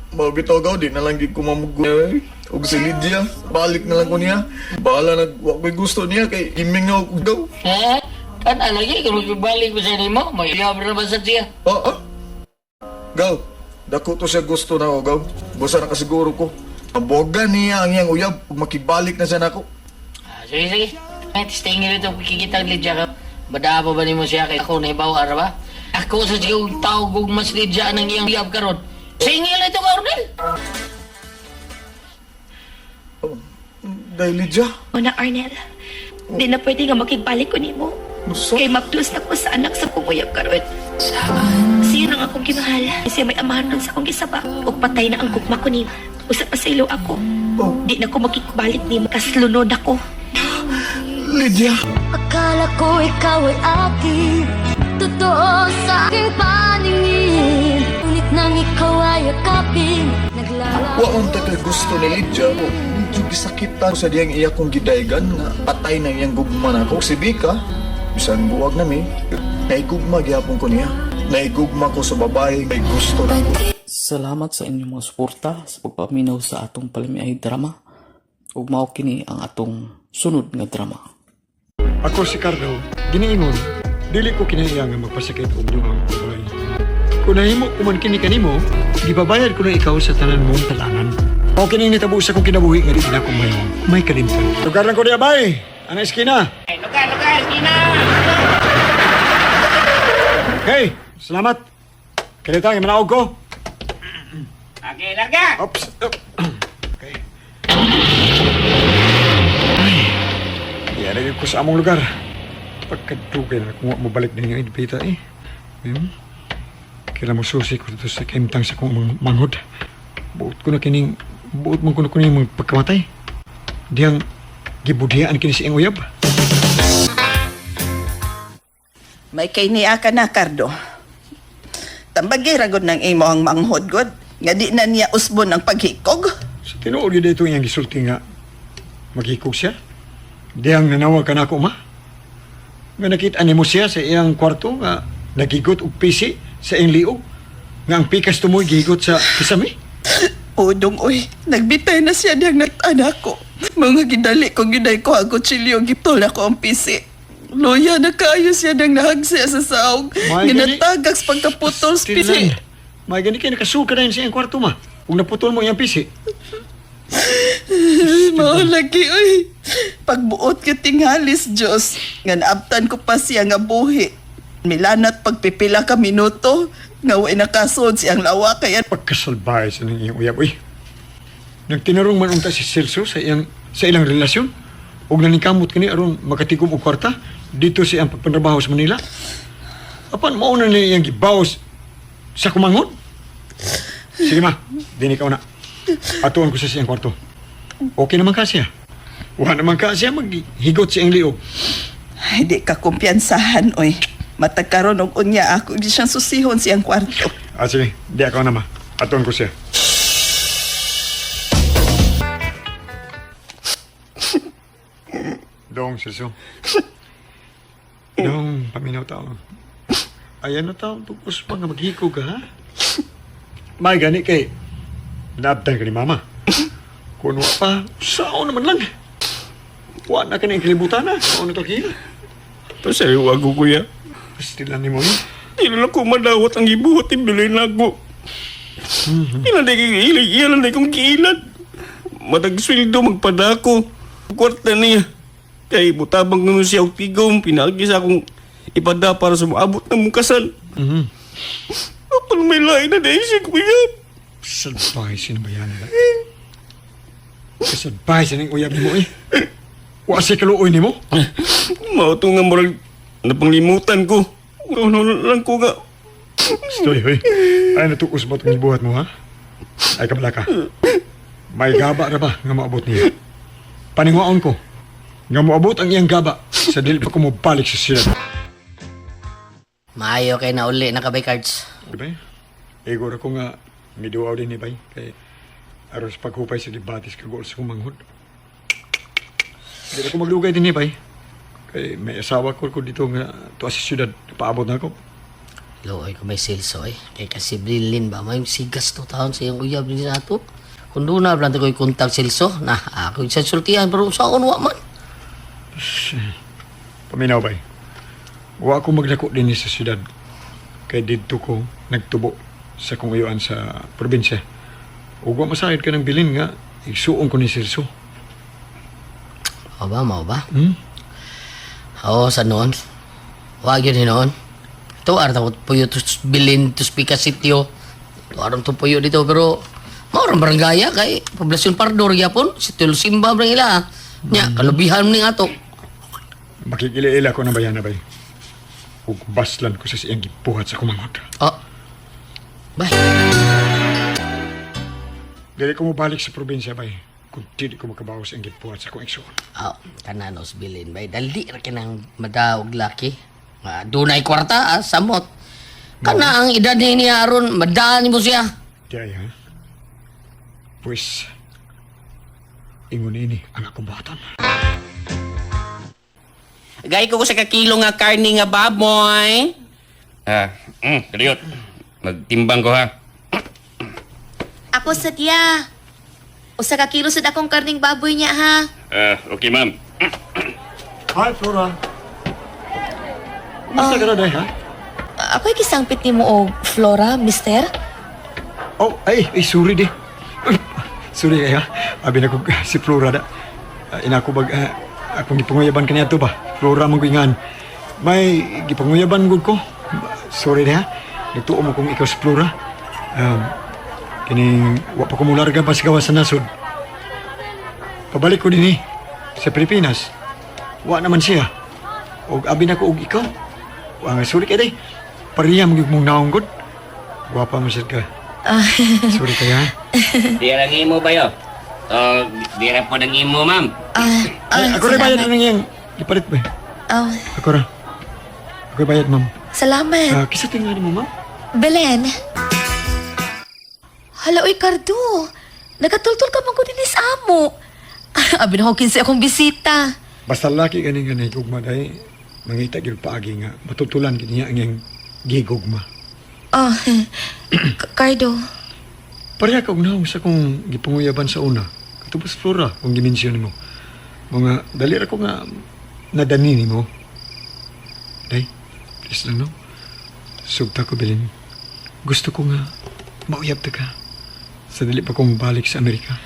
Mabitaw gaw, di na lang gid ko mamugos. Eh. Og si Lydia, balik na lang ko niya. Bahala na, wa ko'y gusto niya kay gimingaw ko daw. Ha? Kan alagi, kung magbalik mo sa nimo, may uyab ra ba sa siya? Oo. Gaw, dako to siya gusto na ako, gaw. Busa na kasiguro ko. Mabuwagan niya ang iyang uyab ug makibalik na siya nako. Ah, sige, sige. Ay, testingin ito, kikita ang Lydia ka. Badaa pa ba nimo siya kay ako na ibaw, ara ba? Ako sa siya tawag og mas Lydia ng iyang uyab karon. Singil ito ka, Ornel. Dahil Lydia, Una, Arnel, di na pwede nga makigbalik ko nimo. Unsa? Kay maplos na ko sa anak sa kong uyab karon. Siya nang akong gimahal. Siya may amahan ron sa akong gisaba. Ug patay na ang gugma ko nimo. Usa pa sa ilo ako. Oh. Di na ko makigbalik nimo. Kaslunod ako. Lydia! Akala ko ikaw ay akin. Totoo sa aking paningin. Ngunit nang ikaw ay yakapin, naglalaho. Wa unta kay gusto ni Lydia. O, medyo gisakitan sa diyang iya kong gidaygan nga patay na iyang gugma nako. Si Bika, bisan buwag na mi, naigugma gihapon ko niya. Naigugma ko sa babae may gusto nako. Salamat sa inyong mga suporta sa pagpaminaw sa atong palamiay drama. Ug mao kini ang atong sunod nga drama. Ako si Carlo, giniingon, dili ko kinaiya nga magpasakit og duhang ubay. Kung nahimo ko man kini kanimo, gibabayad ko na ikaw sa tanan mong talangan. O kining nitabo sa kong kinabuhi nga di na ko mayo, may kalimtan. Lugar lang ko diya bay, ang eskina. Lugar, lugar, eskina! Okay, salamat. Kalita, manaog ko. Okay, larga! Oops. Okay. Ay, yan ko sa among lugar. Pagkadugay na kung mabalik na yung ibita eh. Kailan mo susi ko dito sa kaimtang sa kong manghod. Buot ko na kining, buot man ko na kuning mga pagkamatay. Diyang gibudhiyaan kini si iyang uyab. May kay niya ka na, Cardo. Tambagay ragod ng imo ang manghod, god. Nga di na niya usbon ang paghikog. Sa tinuod yun dito iyang gisulti nga maghikog siya. Diyang nanawag ka na ako, ma. Nga nakita nimo siya sa iyang kwarto nga nagigot og pisi sa iyang liog. Nga ang pikas tumoy gihigot sa kisame. Udong, oy, nagbitay na siya diyang nag-anak ko. Mga gidali ko giday ko ang kutsilyo, giptol ako ang pisi. Loya na kaayo siya diyang nahagsiya sa saog. May gani- Ginatagak sa pagkaputol sa pisi. Tilan. May gani kay nakasuka na yun sa iyang kwarto ma. Ug naputol mo iyang pisi. Mao lagi, oy. Pagbuot ka tinghalis, Diyos. Nga naabtan ko pa siya nga buhi. Milanat pagpipila ka minuto. Nga way nakasod siyang lawa kaya Pagkasalbahe sa nang iyang uyab, uy. Nagtinarong man unta si Celso sa iyang sa ilang relasyon. Ug naningkamot kini aron makatigom og kwarta dito sa iyang pagpanrabaho sa Manila. Apan mao na ni iyang gibawas sa kumangod. Sige ma, dini ka una. Atuon ko sa siyang kwarto. Okay naman ka siya. Wa naman ka siya maghigot sa iyang liog. Ay, di ka kumpiyansahan, oy. Matag karon og unya ako, di siyang susihon siyang kwarto. Ah, sige, di ako na ma. Atuon ko siya. Dong, Celso. Dong, paminaw tao. Ayan na tao, tugos pa nga maghiko ka, ha? May gani kay, naabtan ka ni Mama. Kung wa pa, sao naman lang. Wa na ka na kalibutan, ha? Sao na to kila? Pasayo ako, kuya. Pastilan ni mo, eh. Di na lang ko madawat ang ibuhat ni Bilay na ako. Ilan na kong ilig, ilan na kong giilan. Matag sweldo magpadako. Kwarta niya. Kay butabang ko siya og tigom, pinagi sa akong ipada para sa maabot ng mong kasal. Apal may lain na dahil siya, kuya. Salbahe sinabayan nila. Kasalbahe sa ning uyab nimo eh. Wa siya kaluoy nimo. Mao to nga murag napanglimutan ko. Ano lang ko nga. Stoy, hoy. Ay natuos ba itong gibuhat mo ha? Ay kabala ka. May gaba ra ba nga maabot niya? Paninguaon ko. Nga moabot ang iyang gaba sa dili pa ko mobalik sa sila. Maayo kay na uli na kabay cards. Di ba? Igor ako nga miduaw din ni bay kay aron sa paghupay sa gibatis kag sa kumanghod. Dili ko maglugay din ni bay. Kay may asawa ko ko dito nga tuwa sa syudad paabot na ako. Luoy ko may silso eh. Kay kasi Brilin ba, may sigas to taon sa iyong uyab din sa ato. Kung doon na, planta ko'y kontak silso, na ako sa sultihan, pero sa wa man. Paminaw bay. Wa ako maglako din sa syudad. Kay didto ko nagtubo sa kong uyuan sa probinsya. Ug wa masayod ka ng bilin nga igsuon ko ni Silso. O ba, mao ba? Hmm? Oo, sa noon. Wag yun hinoon. Ito, arta ko puyo tus bilin tus pika sitio. Ito, aron to puyo dito, pero maurang baranggaya kay poblasyon Pardor gyapon, sitio Simba barang ila. Nya, kalubihan ni ato. Makikiliila ko na bayan na bay. Ug baslan ko sa siyang gibuhat sa kumangod. Oh. Bay. Dili ko mobalik sa probinsya bay. Kung dili ko makabawas ang gibuhat sa akong igsuon. Oh, kananos bilin bay. Dali ra kinang madaog laki. Ah, dunay kwarta, ah, samot. Kana ang edad ni niya aron, madaan mo siya. Di ay ha? Pues, ingon ini ang akong buhaton. Gay ko sa kakilo nga karne nga baboy. Ah, kadiyot. Magtimbang ko ha. Ako sa tiya. Usa ka kilo sad akong karning baboy niya ha. Ah, okay ma'am. Hi, Flora. Kumusta ka na, day, ha? Ako'y kisangpit nimo og Flora, mister. Oh, ay, ay, sorry di. Uy, sorry kay ha. Abi na ko si Flora da. Ah, ina ko bag ah, akong gipanguyaban kaniya to ba. Flora man ko ingan. May gipanguyaban gud ko. Sorry di ha. Nagtuo mo kung ikaw si Flora. Um, kining wa pa ko mularga pa sa gawas sa nasod. Pabalik ko dinhi sa Pilipinas. Wa naman siya. Og abi na ko og ikaw. Wa nga sorry kay day. Pareha mo gyud mong naong gud. Gwapa man sad ka. Sorry kay ha. Di lang imo ba yo? Oh, di ra po ng imo, ma'am. Ah, Ay, ako rin bayad ng iyang ipalit ba? Oh, Ako ra. Ako bayad, ma'am. salamat. Ah, kisa tingnan mo, ma'am? Belen. Hala, oy, Cardo. Nagatultol ka man ko din sa amo. Abi na ko kinsa akong bisita. Basta laki ganing ganay gugma day. Mangita gyud paagi nga matutulan gid niya ang iyang gigugma. Oh, Cardo. Pareha ka og naong sa kong gipanguyaban sa una. Katubos Flora, kung gimensyon nimo. Mga dali ra ko nga nadani nimo. Day, please lang no. Sugta ko bilin. Gusto ko nga mauyab ta ka. Sa dili pa kong balik sa Amerika.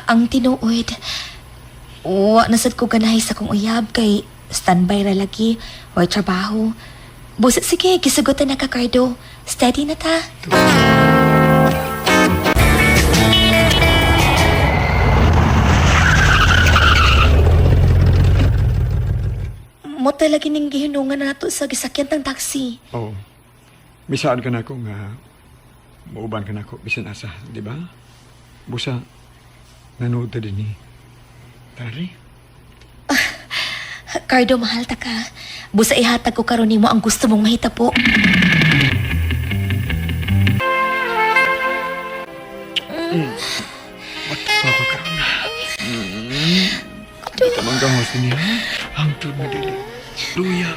Ang tinuod, wa nasad ko ganahay sa kong uyab kay standby ra lagi or trabaho. Busa sige, gisugutan na ka, Cardo. Steady na ta. Mo talaga ning gihinungan nato sa gisakyan tang taxi. Oo. Bisaan ka na ako nga mauban ka na ako bisan asa, di ba? Busa, nanood ta din eh. Tari? Cardo, mahal ta ka. Busa ihatag ko karon nimo ang gusto mong mahitabo. What pa ko karon na? Di ka man gangos niya. Hangtod na dili. Luya.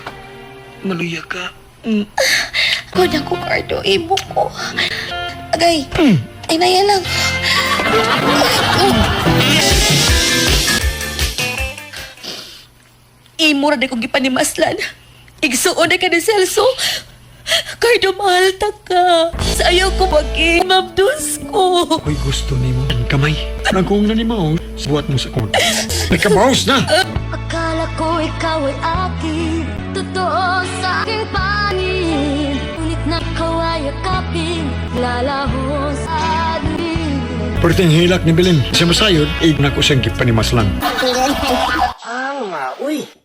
Maluya ka. Mm. Kuna ko, Cardo. Imo ko. Agay. Ay, naya lang. Imo ra di kong gipanimaslan. Igsuon na ka ni Celso. Cardo, mahal ta ka. Sayaw ko pag mabdus ko. Ako'y gusto nimo ang kamay. Nagkong na ni Mao, buhat mo sa kong. Nagkabaos na! Akala ko ikaw ay akin, totoo sa aking pangin. Ngunit nakaw ay yakapin, lalaho sa atin. Perting hilak ni Bilin. Sa masayod, ig na ko siyang gipanimaslan.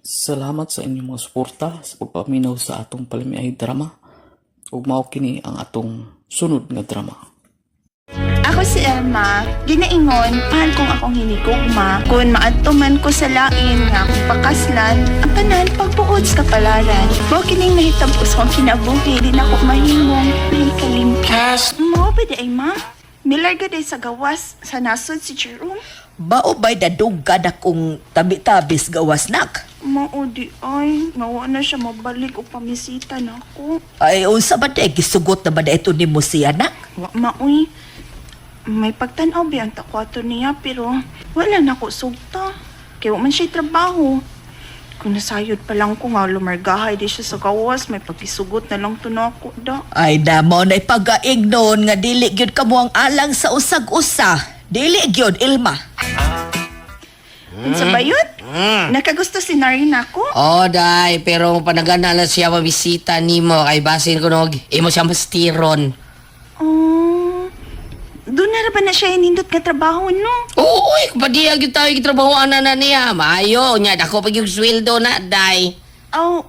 Salamat sa inyong mga suporta sa pagpaminaw sa atong palamiay drama. Ug mao kini ang atong sunod nga drama. Ako si Emma, ginaingon, mahal kong akong hinigugma. Kung maadto man ko sa lain nga akong pakaslan, ang tanan pagbuod sa kapalaran. Mao kining nahitabo sa akong kinabuhi, di na ako mahimong may kalimpas. Mo ba di ay ma? Milarga day sa gawas, sa nasod si Jerome. Bao ba'y dadugad akong tabi-tabis gawas nak? Mao di ay, ngawa na siya mabalik o pamisita na ako. Ay, unsa ba day, gisugot na ba da ito ni mo siya nak? Wa maoy. May pagtan-aw ba ang takwato niya pero wala na ko sugta. Kaya wa man siya trabaho. Kung nasayod pa lang ko nga lumargahay di siya sa gawas, may pagkisugot na lang to na ako da. Ay, damo na ipagaig noon nga dili gyud kamo ang alang sa usag-usa. Dili gyud, Ilma. Unsa ba yun? Nakagusto si Nari na ako? Oh, day, pero panagana lang siya mabisita nimo kay basin ko nog imo siya mastiron. Oh, doon na ra ba na siya inindot nga trabaho, no? Oo, oy, padiya gyud tayo gitrabahoan na na niya. Maayo nya dako pag yung sweldo na, day. Aw,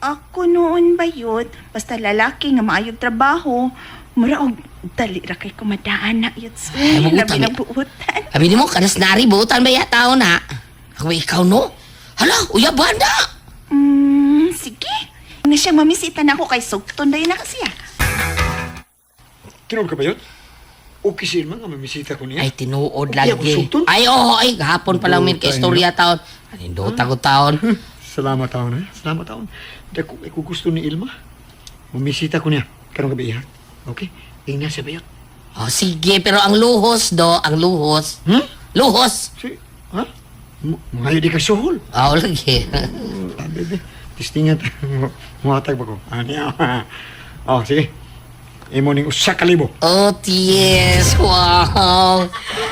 ako noon ba yun? Basta lalaki nga maayog trabaho, mura og dali ra kay kumadaan na yun. Ay, Uy, mabutan labi na eh. buutan. Abi nimo kanas nari buutan ba ya taon na? Ako ba ikaw no? Hala, uyaban na. Sige. Nga siya mamisita na ako kay Sugton dahil na kasi ah. Tinuod ka ba yun? Okay si Irma nga mamisita ko niya. Ay, tinuod Okay, ako lagi. sugton. Ay, oo, ay, gahapon pa lang min kay Buutan istorya taon. Anindota ko taon. Salamat taon eh. Salamat taon. Dako ko gusto ni Ilma. Mamisita ko niya. Karong gabi ha. Okay? Ingna siya bayot. Oh, sige, pero ang luhos do, ang luhos. Hmm? Luhos. Si, ha? Mga di ka suhol. Oh, lagi. Ah, bebe. Tistingan. Muhatag ba ko? Ano Oh, sige. Imo ning usa ka libo. Oh, yes. Wow.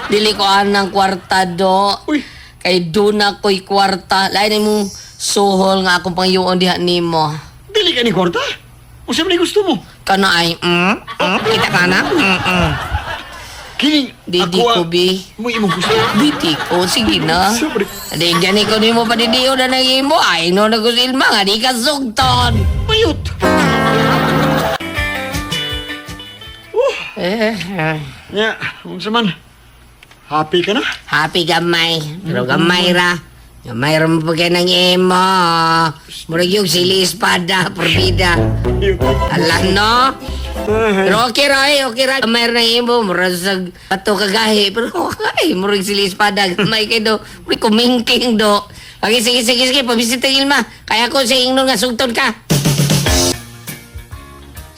Dili ko anang kwarta do. Uy. Kay duna ko'y kwarta. Lain mo suhol nga akong pangyuon diha nimo. Dili ka ni kwarta. Unsa man ni gusto mo? Kana ay, kita ka na? Kining Didi ako ko, bi. Mo imong gusto. Didi ko, sige na. Sobre. Di gani ko nimo panidiyo na nang imo. Ay, no na ko silma nga, di ka sugton. Mayot. Eh, Nya, unsa man? Happy ka na? Happy gamay. Pero gamay ra. Gamay ra mo pagka ng imo. Murag yung sili espada, porbida. Ala, no? Pero okay ra eh, okay ra. Mayroon ng imo, murag sa bato kagahi. Pero ay, murag sila espada. Gamay kay do, murag kumingking do. Okay, sige, sige, sige, pabisita Ilma. Kaya ko sa ingnon nga sugton ka.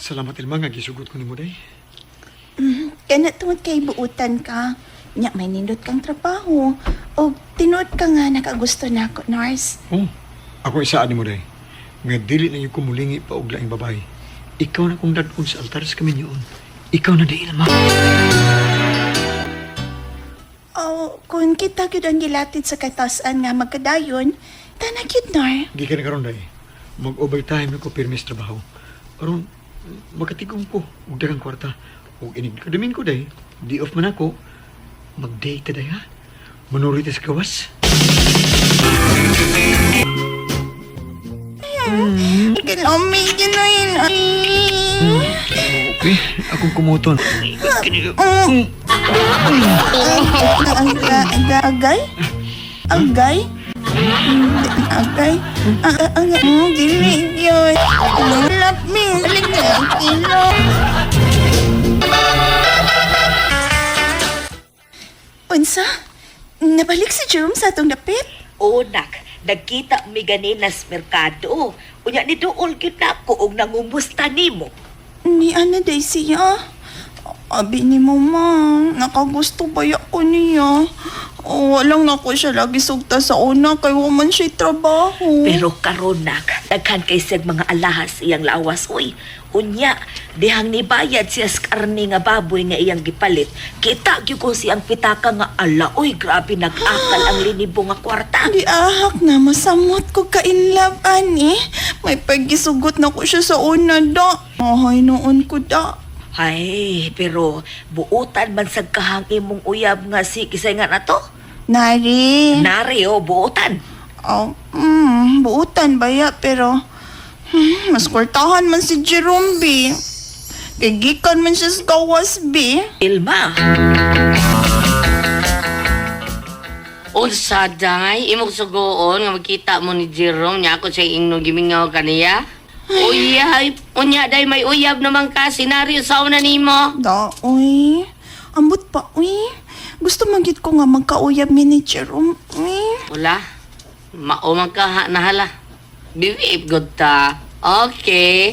Salamat Ilma nga gisugot ko nimo day. Kana tungod kay buutan ka. Nya may nindot kang trabaho. O tinuod ka nga nakagusto na ako, Nars. Oh, ako isaan nimo day. Nga dili na yung kumulingi pa og laing babae. Ikaw na kong dadon sa altar sa kaminyoon. Ikaw na di Ilma. O kung kita gyud ang gilatid sa katasan nga magkadayon, tana gyud Nar. Gikan karon day. Mag-overtime na ko pirmi sa trabaho. Aron makatigom ko og daghang kwarta. Og inig kadumin ko day. Di off man ako. Mag-date ta day ha. Manuri ta sa gawas. Ginami ginain. Okay, akong kumuton. Agay? Agay? Agay? Ang dili yun. Love me. Kilo. Unsa? Nabalik si Jerome sa atong dapit? Oo, nak. Nagkita mi ganina sa merkado. Unya ni duol gyud nako og nangumusta nimo. Ni ana day siya. Abi ni mama, nakagusto ba ko niya? O, walang nako siya lagi sugta sa una kay wa man siya trabaho. Pero karon nak, daghan kay siyag mga alahas iyang lawas uy. Unya, dihang nibayad siya sa karne nga baboy nga iyang gipalit. Kita gyud ko siyang pitaka nga ala uy, grabe nag-akal ang linibo nga kwarta. Di ahak na, masamot ko ka in love, ani. May pagisugot na ko siya sa una, da. Ahay, noon ko, da. Ay, pero buutan man sa kahang imong uyab nga si kisay nga na to. Nari. Nari oh, buutan. Oh, buutan ba ya, pero mas kwartahan man si Jerome, B. Kay gikan man siya sa gawas, B. Ilma. Unsa day, imong sugoon nga magkita mo ni Jerome nya ako sa ingnon gimingaw kaniya. Uyay, unya day may uyab naman ka senaryo sa una nimo. Da, uy. Ambot pa, uy. Gusto magyud ko nga magkauyab mi ni Jerome, uy. Wala. Mao man ka ha, nahala. BBM good ta. Okay.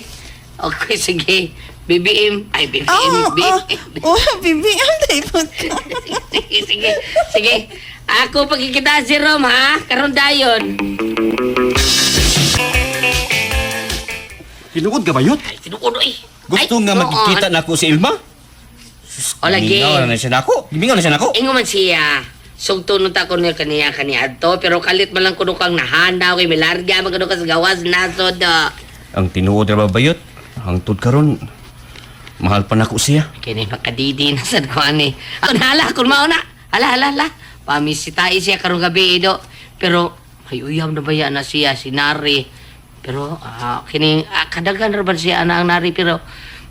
Okay, sige. BBM. Ay, BBM. Ah, BBM. oh, BBM, day po. Sige, sige. Sige. Ako pagkikita si Rom, ha? Karon dayon. Tinuod ka ba yun? Ay, tinuod, eh. Gusto Ay, nga noon. magkikita na ako si Ilma? O, lagi. Gimingaw na siya nako. Gimingaw na siya nako. Ingo man siya. Sugto nung ta ko niya kaniya kaniya adto pero kalit man lang kuno kang nahanaw kay milarga man kuno ka sa gawas nasod. Ah. Ang tinuod ra ba bayot? Hangtod karon mahal pa nako siya. Kini makadidi na sad ko ani. Ako hala kun mao na. Hala hala hala. Pamisitay siya karong gabi do. Pero may uyab na baya na siya si Nari. Pero kini kadaghan ra ba siya ana ang Nari pero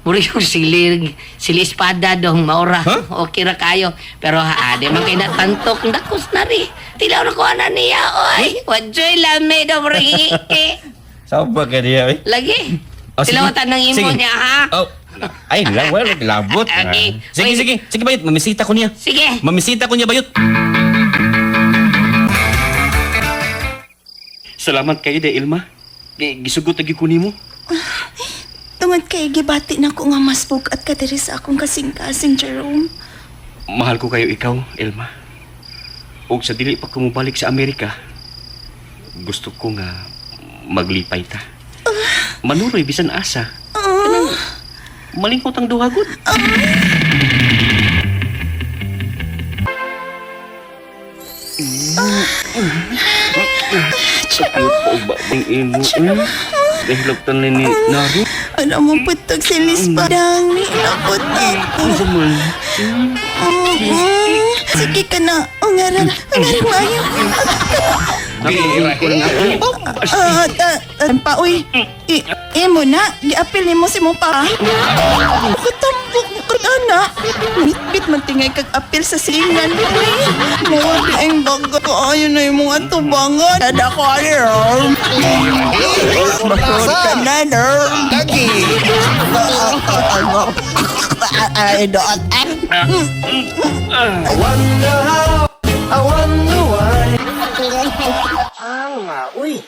muri yung sili sili espada dong maura. Okay ra kayo. Pero ha, di man kay natantok dakos nari. Tilaw na ko ana niya oy. Wajoy lami do muri. Sao ba ka niya eh? Lagi. Oh, sige. Tilaw tanang imo Sige. niya ha. Oh. Ay, la, well, labot. Okay. Ah. Sige, Wait. sige. Sige, bayot. Mamisita ko niya. Sige. Mamisita ko niya, bayot. Salamat kayo, de Ilma. Gisugot lagi ko nimo. Tungod kay gibati na ko nga mas at ka diri sa akong kasing-kasing, Jerome. Mahal ko kayo ikaw, Ilma. Og sa dili pa ko mobalik sa Amerika, gusto ko nga maglipay ta. Manuroy bisan asa. Kanang malingkot ang duha gud. Jerome! Ang imo. Dahil ni Nari. Alam mo, putog si Liz Padang. Nilapot ako. Unsa man? Sige ka na. Ungaran. Ungaran maayo. Pa, uy. Imo na. Giapil nimo si mo pa. Katambok mo ka na. Bitbit man tingay kag apil sa silingan. Uy. Mga di ang baga ko. Ayo na yung mga tubangan. Kada ko ano. Bakit ka na, no? Lagi. Ay, doot. I wonder how, I wonder why. Ah, uy.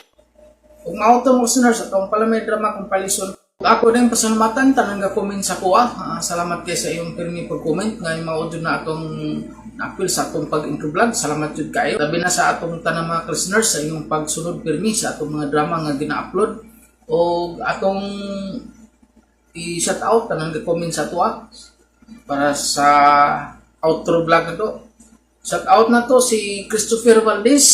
Ug mao to, mga listeners, atong palamay drama kung palison. Ako din pasalamatan tanang ga-comment sa kuha. Ah, salamat kay sa iyong pirmi pag-comment nga mao jud na atong naapil sa atong pag-intro vlog. Salamat jud kayo. Labi na sa atong tanang mga listeners sa inyong pagsunod pirmi sa atong mga drama nga gina-upload o atong i-shout out tanang ga-comment sa tuwa para sa outro vlog na to. Shout out na to si Christopher Valdez,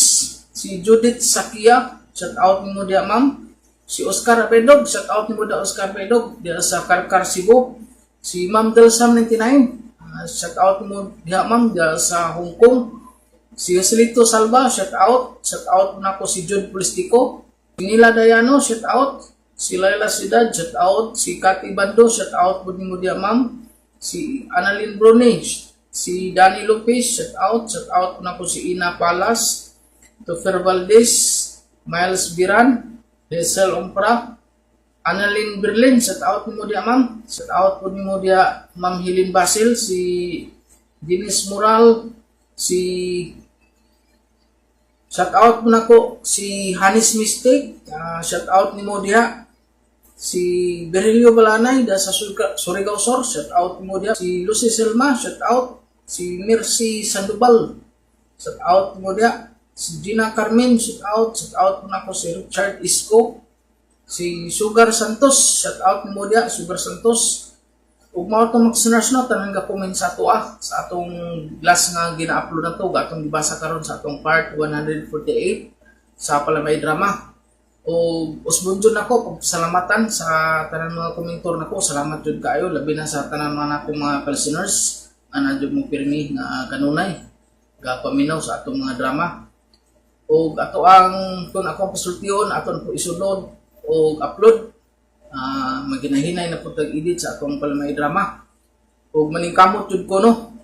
si Judith Sakia, shout out nimo diya, ma'am. Si Oscar Abedog, shout out nimo da, Oscar Abedog, diya sa Karkar, Cebu. Si Ma'am Delsam 99, shout out mo diha, ma'am, diya sa Hong Kong. Si Joselito Salva, shout out. Shout out na ko si Jude Polistico. Si Nila Dayano, shout out. Si Laila Sidad, shout out. Si Cathy Bando, shout out po nimo diya, ma'am. Si Annalyn Brune, si Danny Lopez, shout out. Shout out na ko si Ina Palas, Tofer Valdez, Miles Biran, Hazel Ompra, Annalyn Berlin, shout out nimo diya, ma'am. Shout out po nimo diya, Ma'am Helene Basil, si Denise Mural, si shout out mo na ko si Hanis Mistake, shout out nimo diha. Si Berilio Balanay da sa Surigao Sor, shout out mo diha. Si Lucy Selma, shout out. Si Mercy Sandoval, shout out mo diha. Si Gina Carmen, shout out. Shout out mo na ko si Richard Isko. Si Sugar Santos, shout out mo diha, Sugar Santos. Ug mao to, mga listeners, no, tanang ga-comment sa ato sa atong last nga gina-upload na to, atong gibasa karon sa atong part 148 sa Palamay Drama. O usbon jud nako pagsalamatan sa tanan mga komentor nako. Salamat jud kaayo, labi na sa tanan mga nakong mga listeners ana jud mo pirmi nga kanunay gapaminaw sa atong mga drama. Og ato ang kun ako ang pasultiyon, aton po isunod og upload, maginahinay na po tag-edit sa atong Palamay Drama ug maningkamot jud ko, no,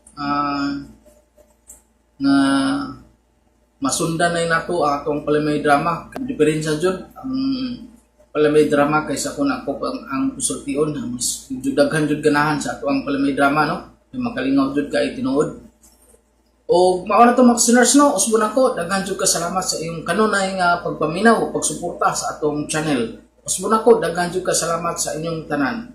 nga masundan na nato ang atong Palamay Drama. Diferensya jud ang Palamay Drama kaysa kung ako ang pasultion. Mas jud daghan jud ganahan sa ato ang Palamay Drama, no, may makalingaw jud kay tinuod. O mao na to, mga listeners, no, usbon ako, daghan jud ka salamat sa iyong kanunay nga pagpaminaw, pagsuporta sa atong channel. Usbon ako, daghan jud ka salamat sa inyong tanan.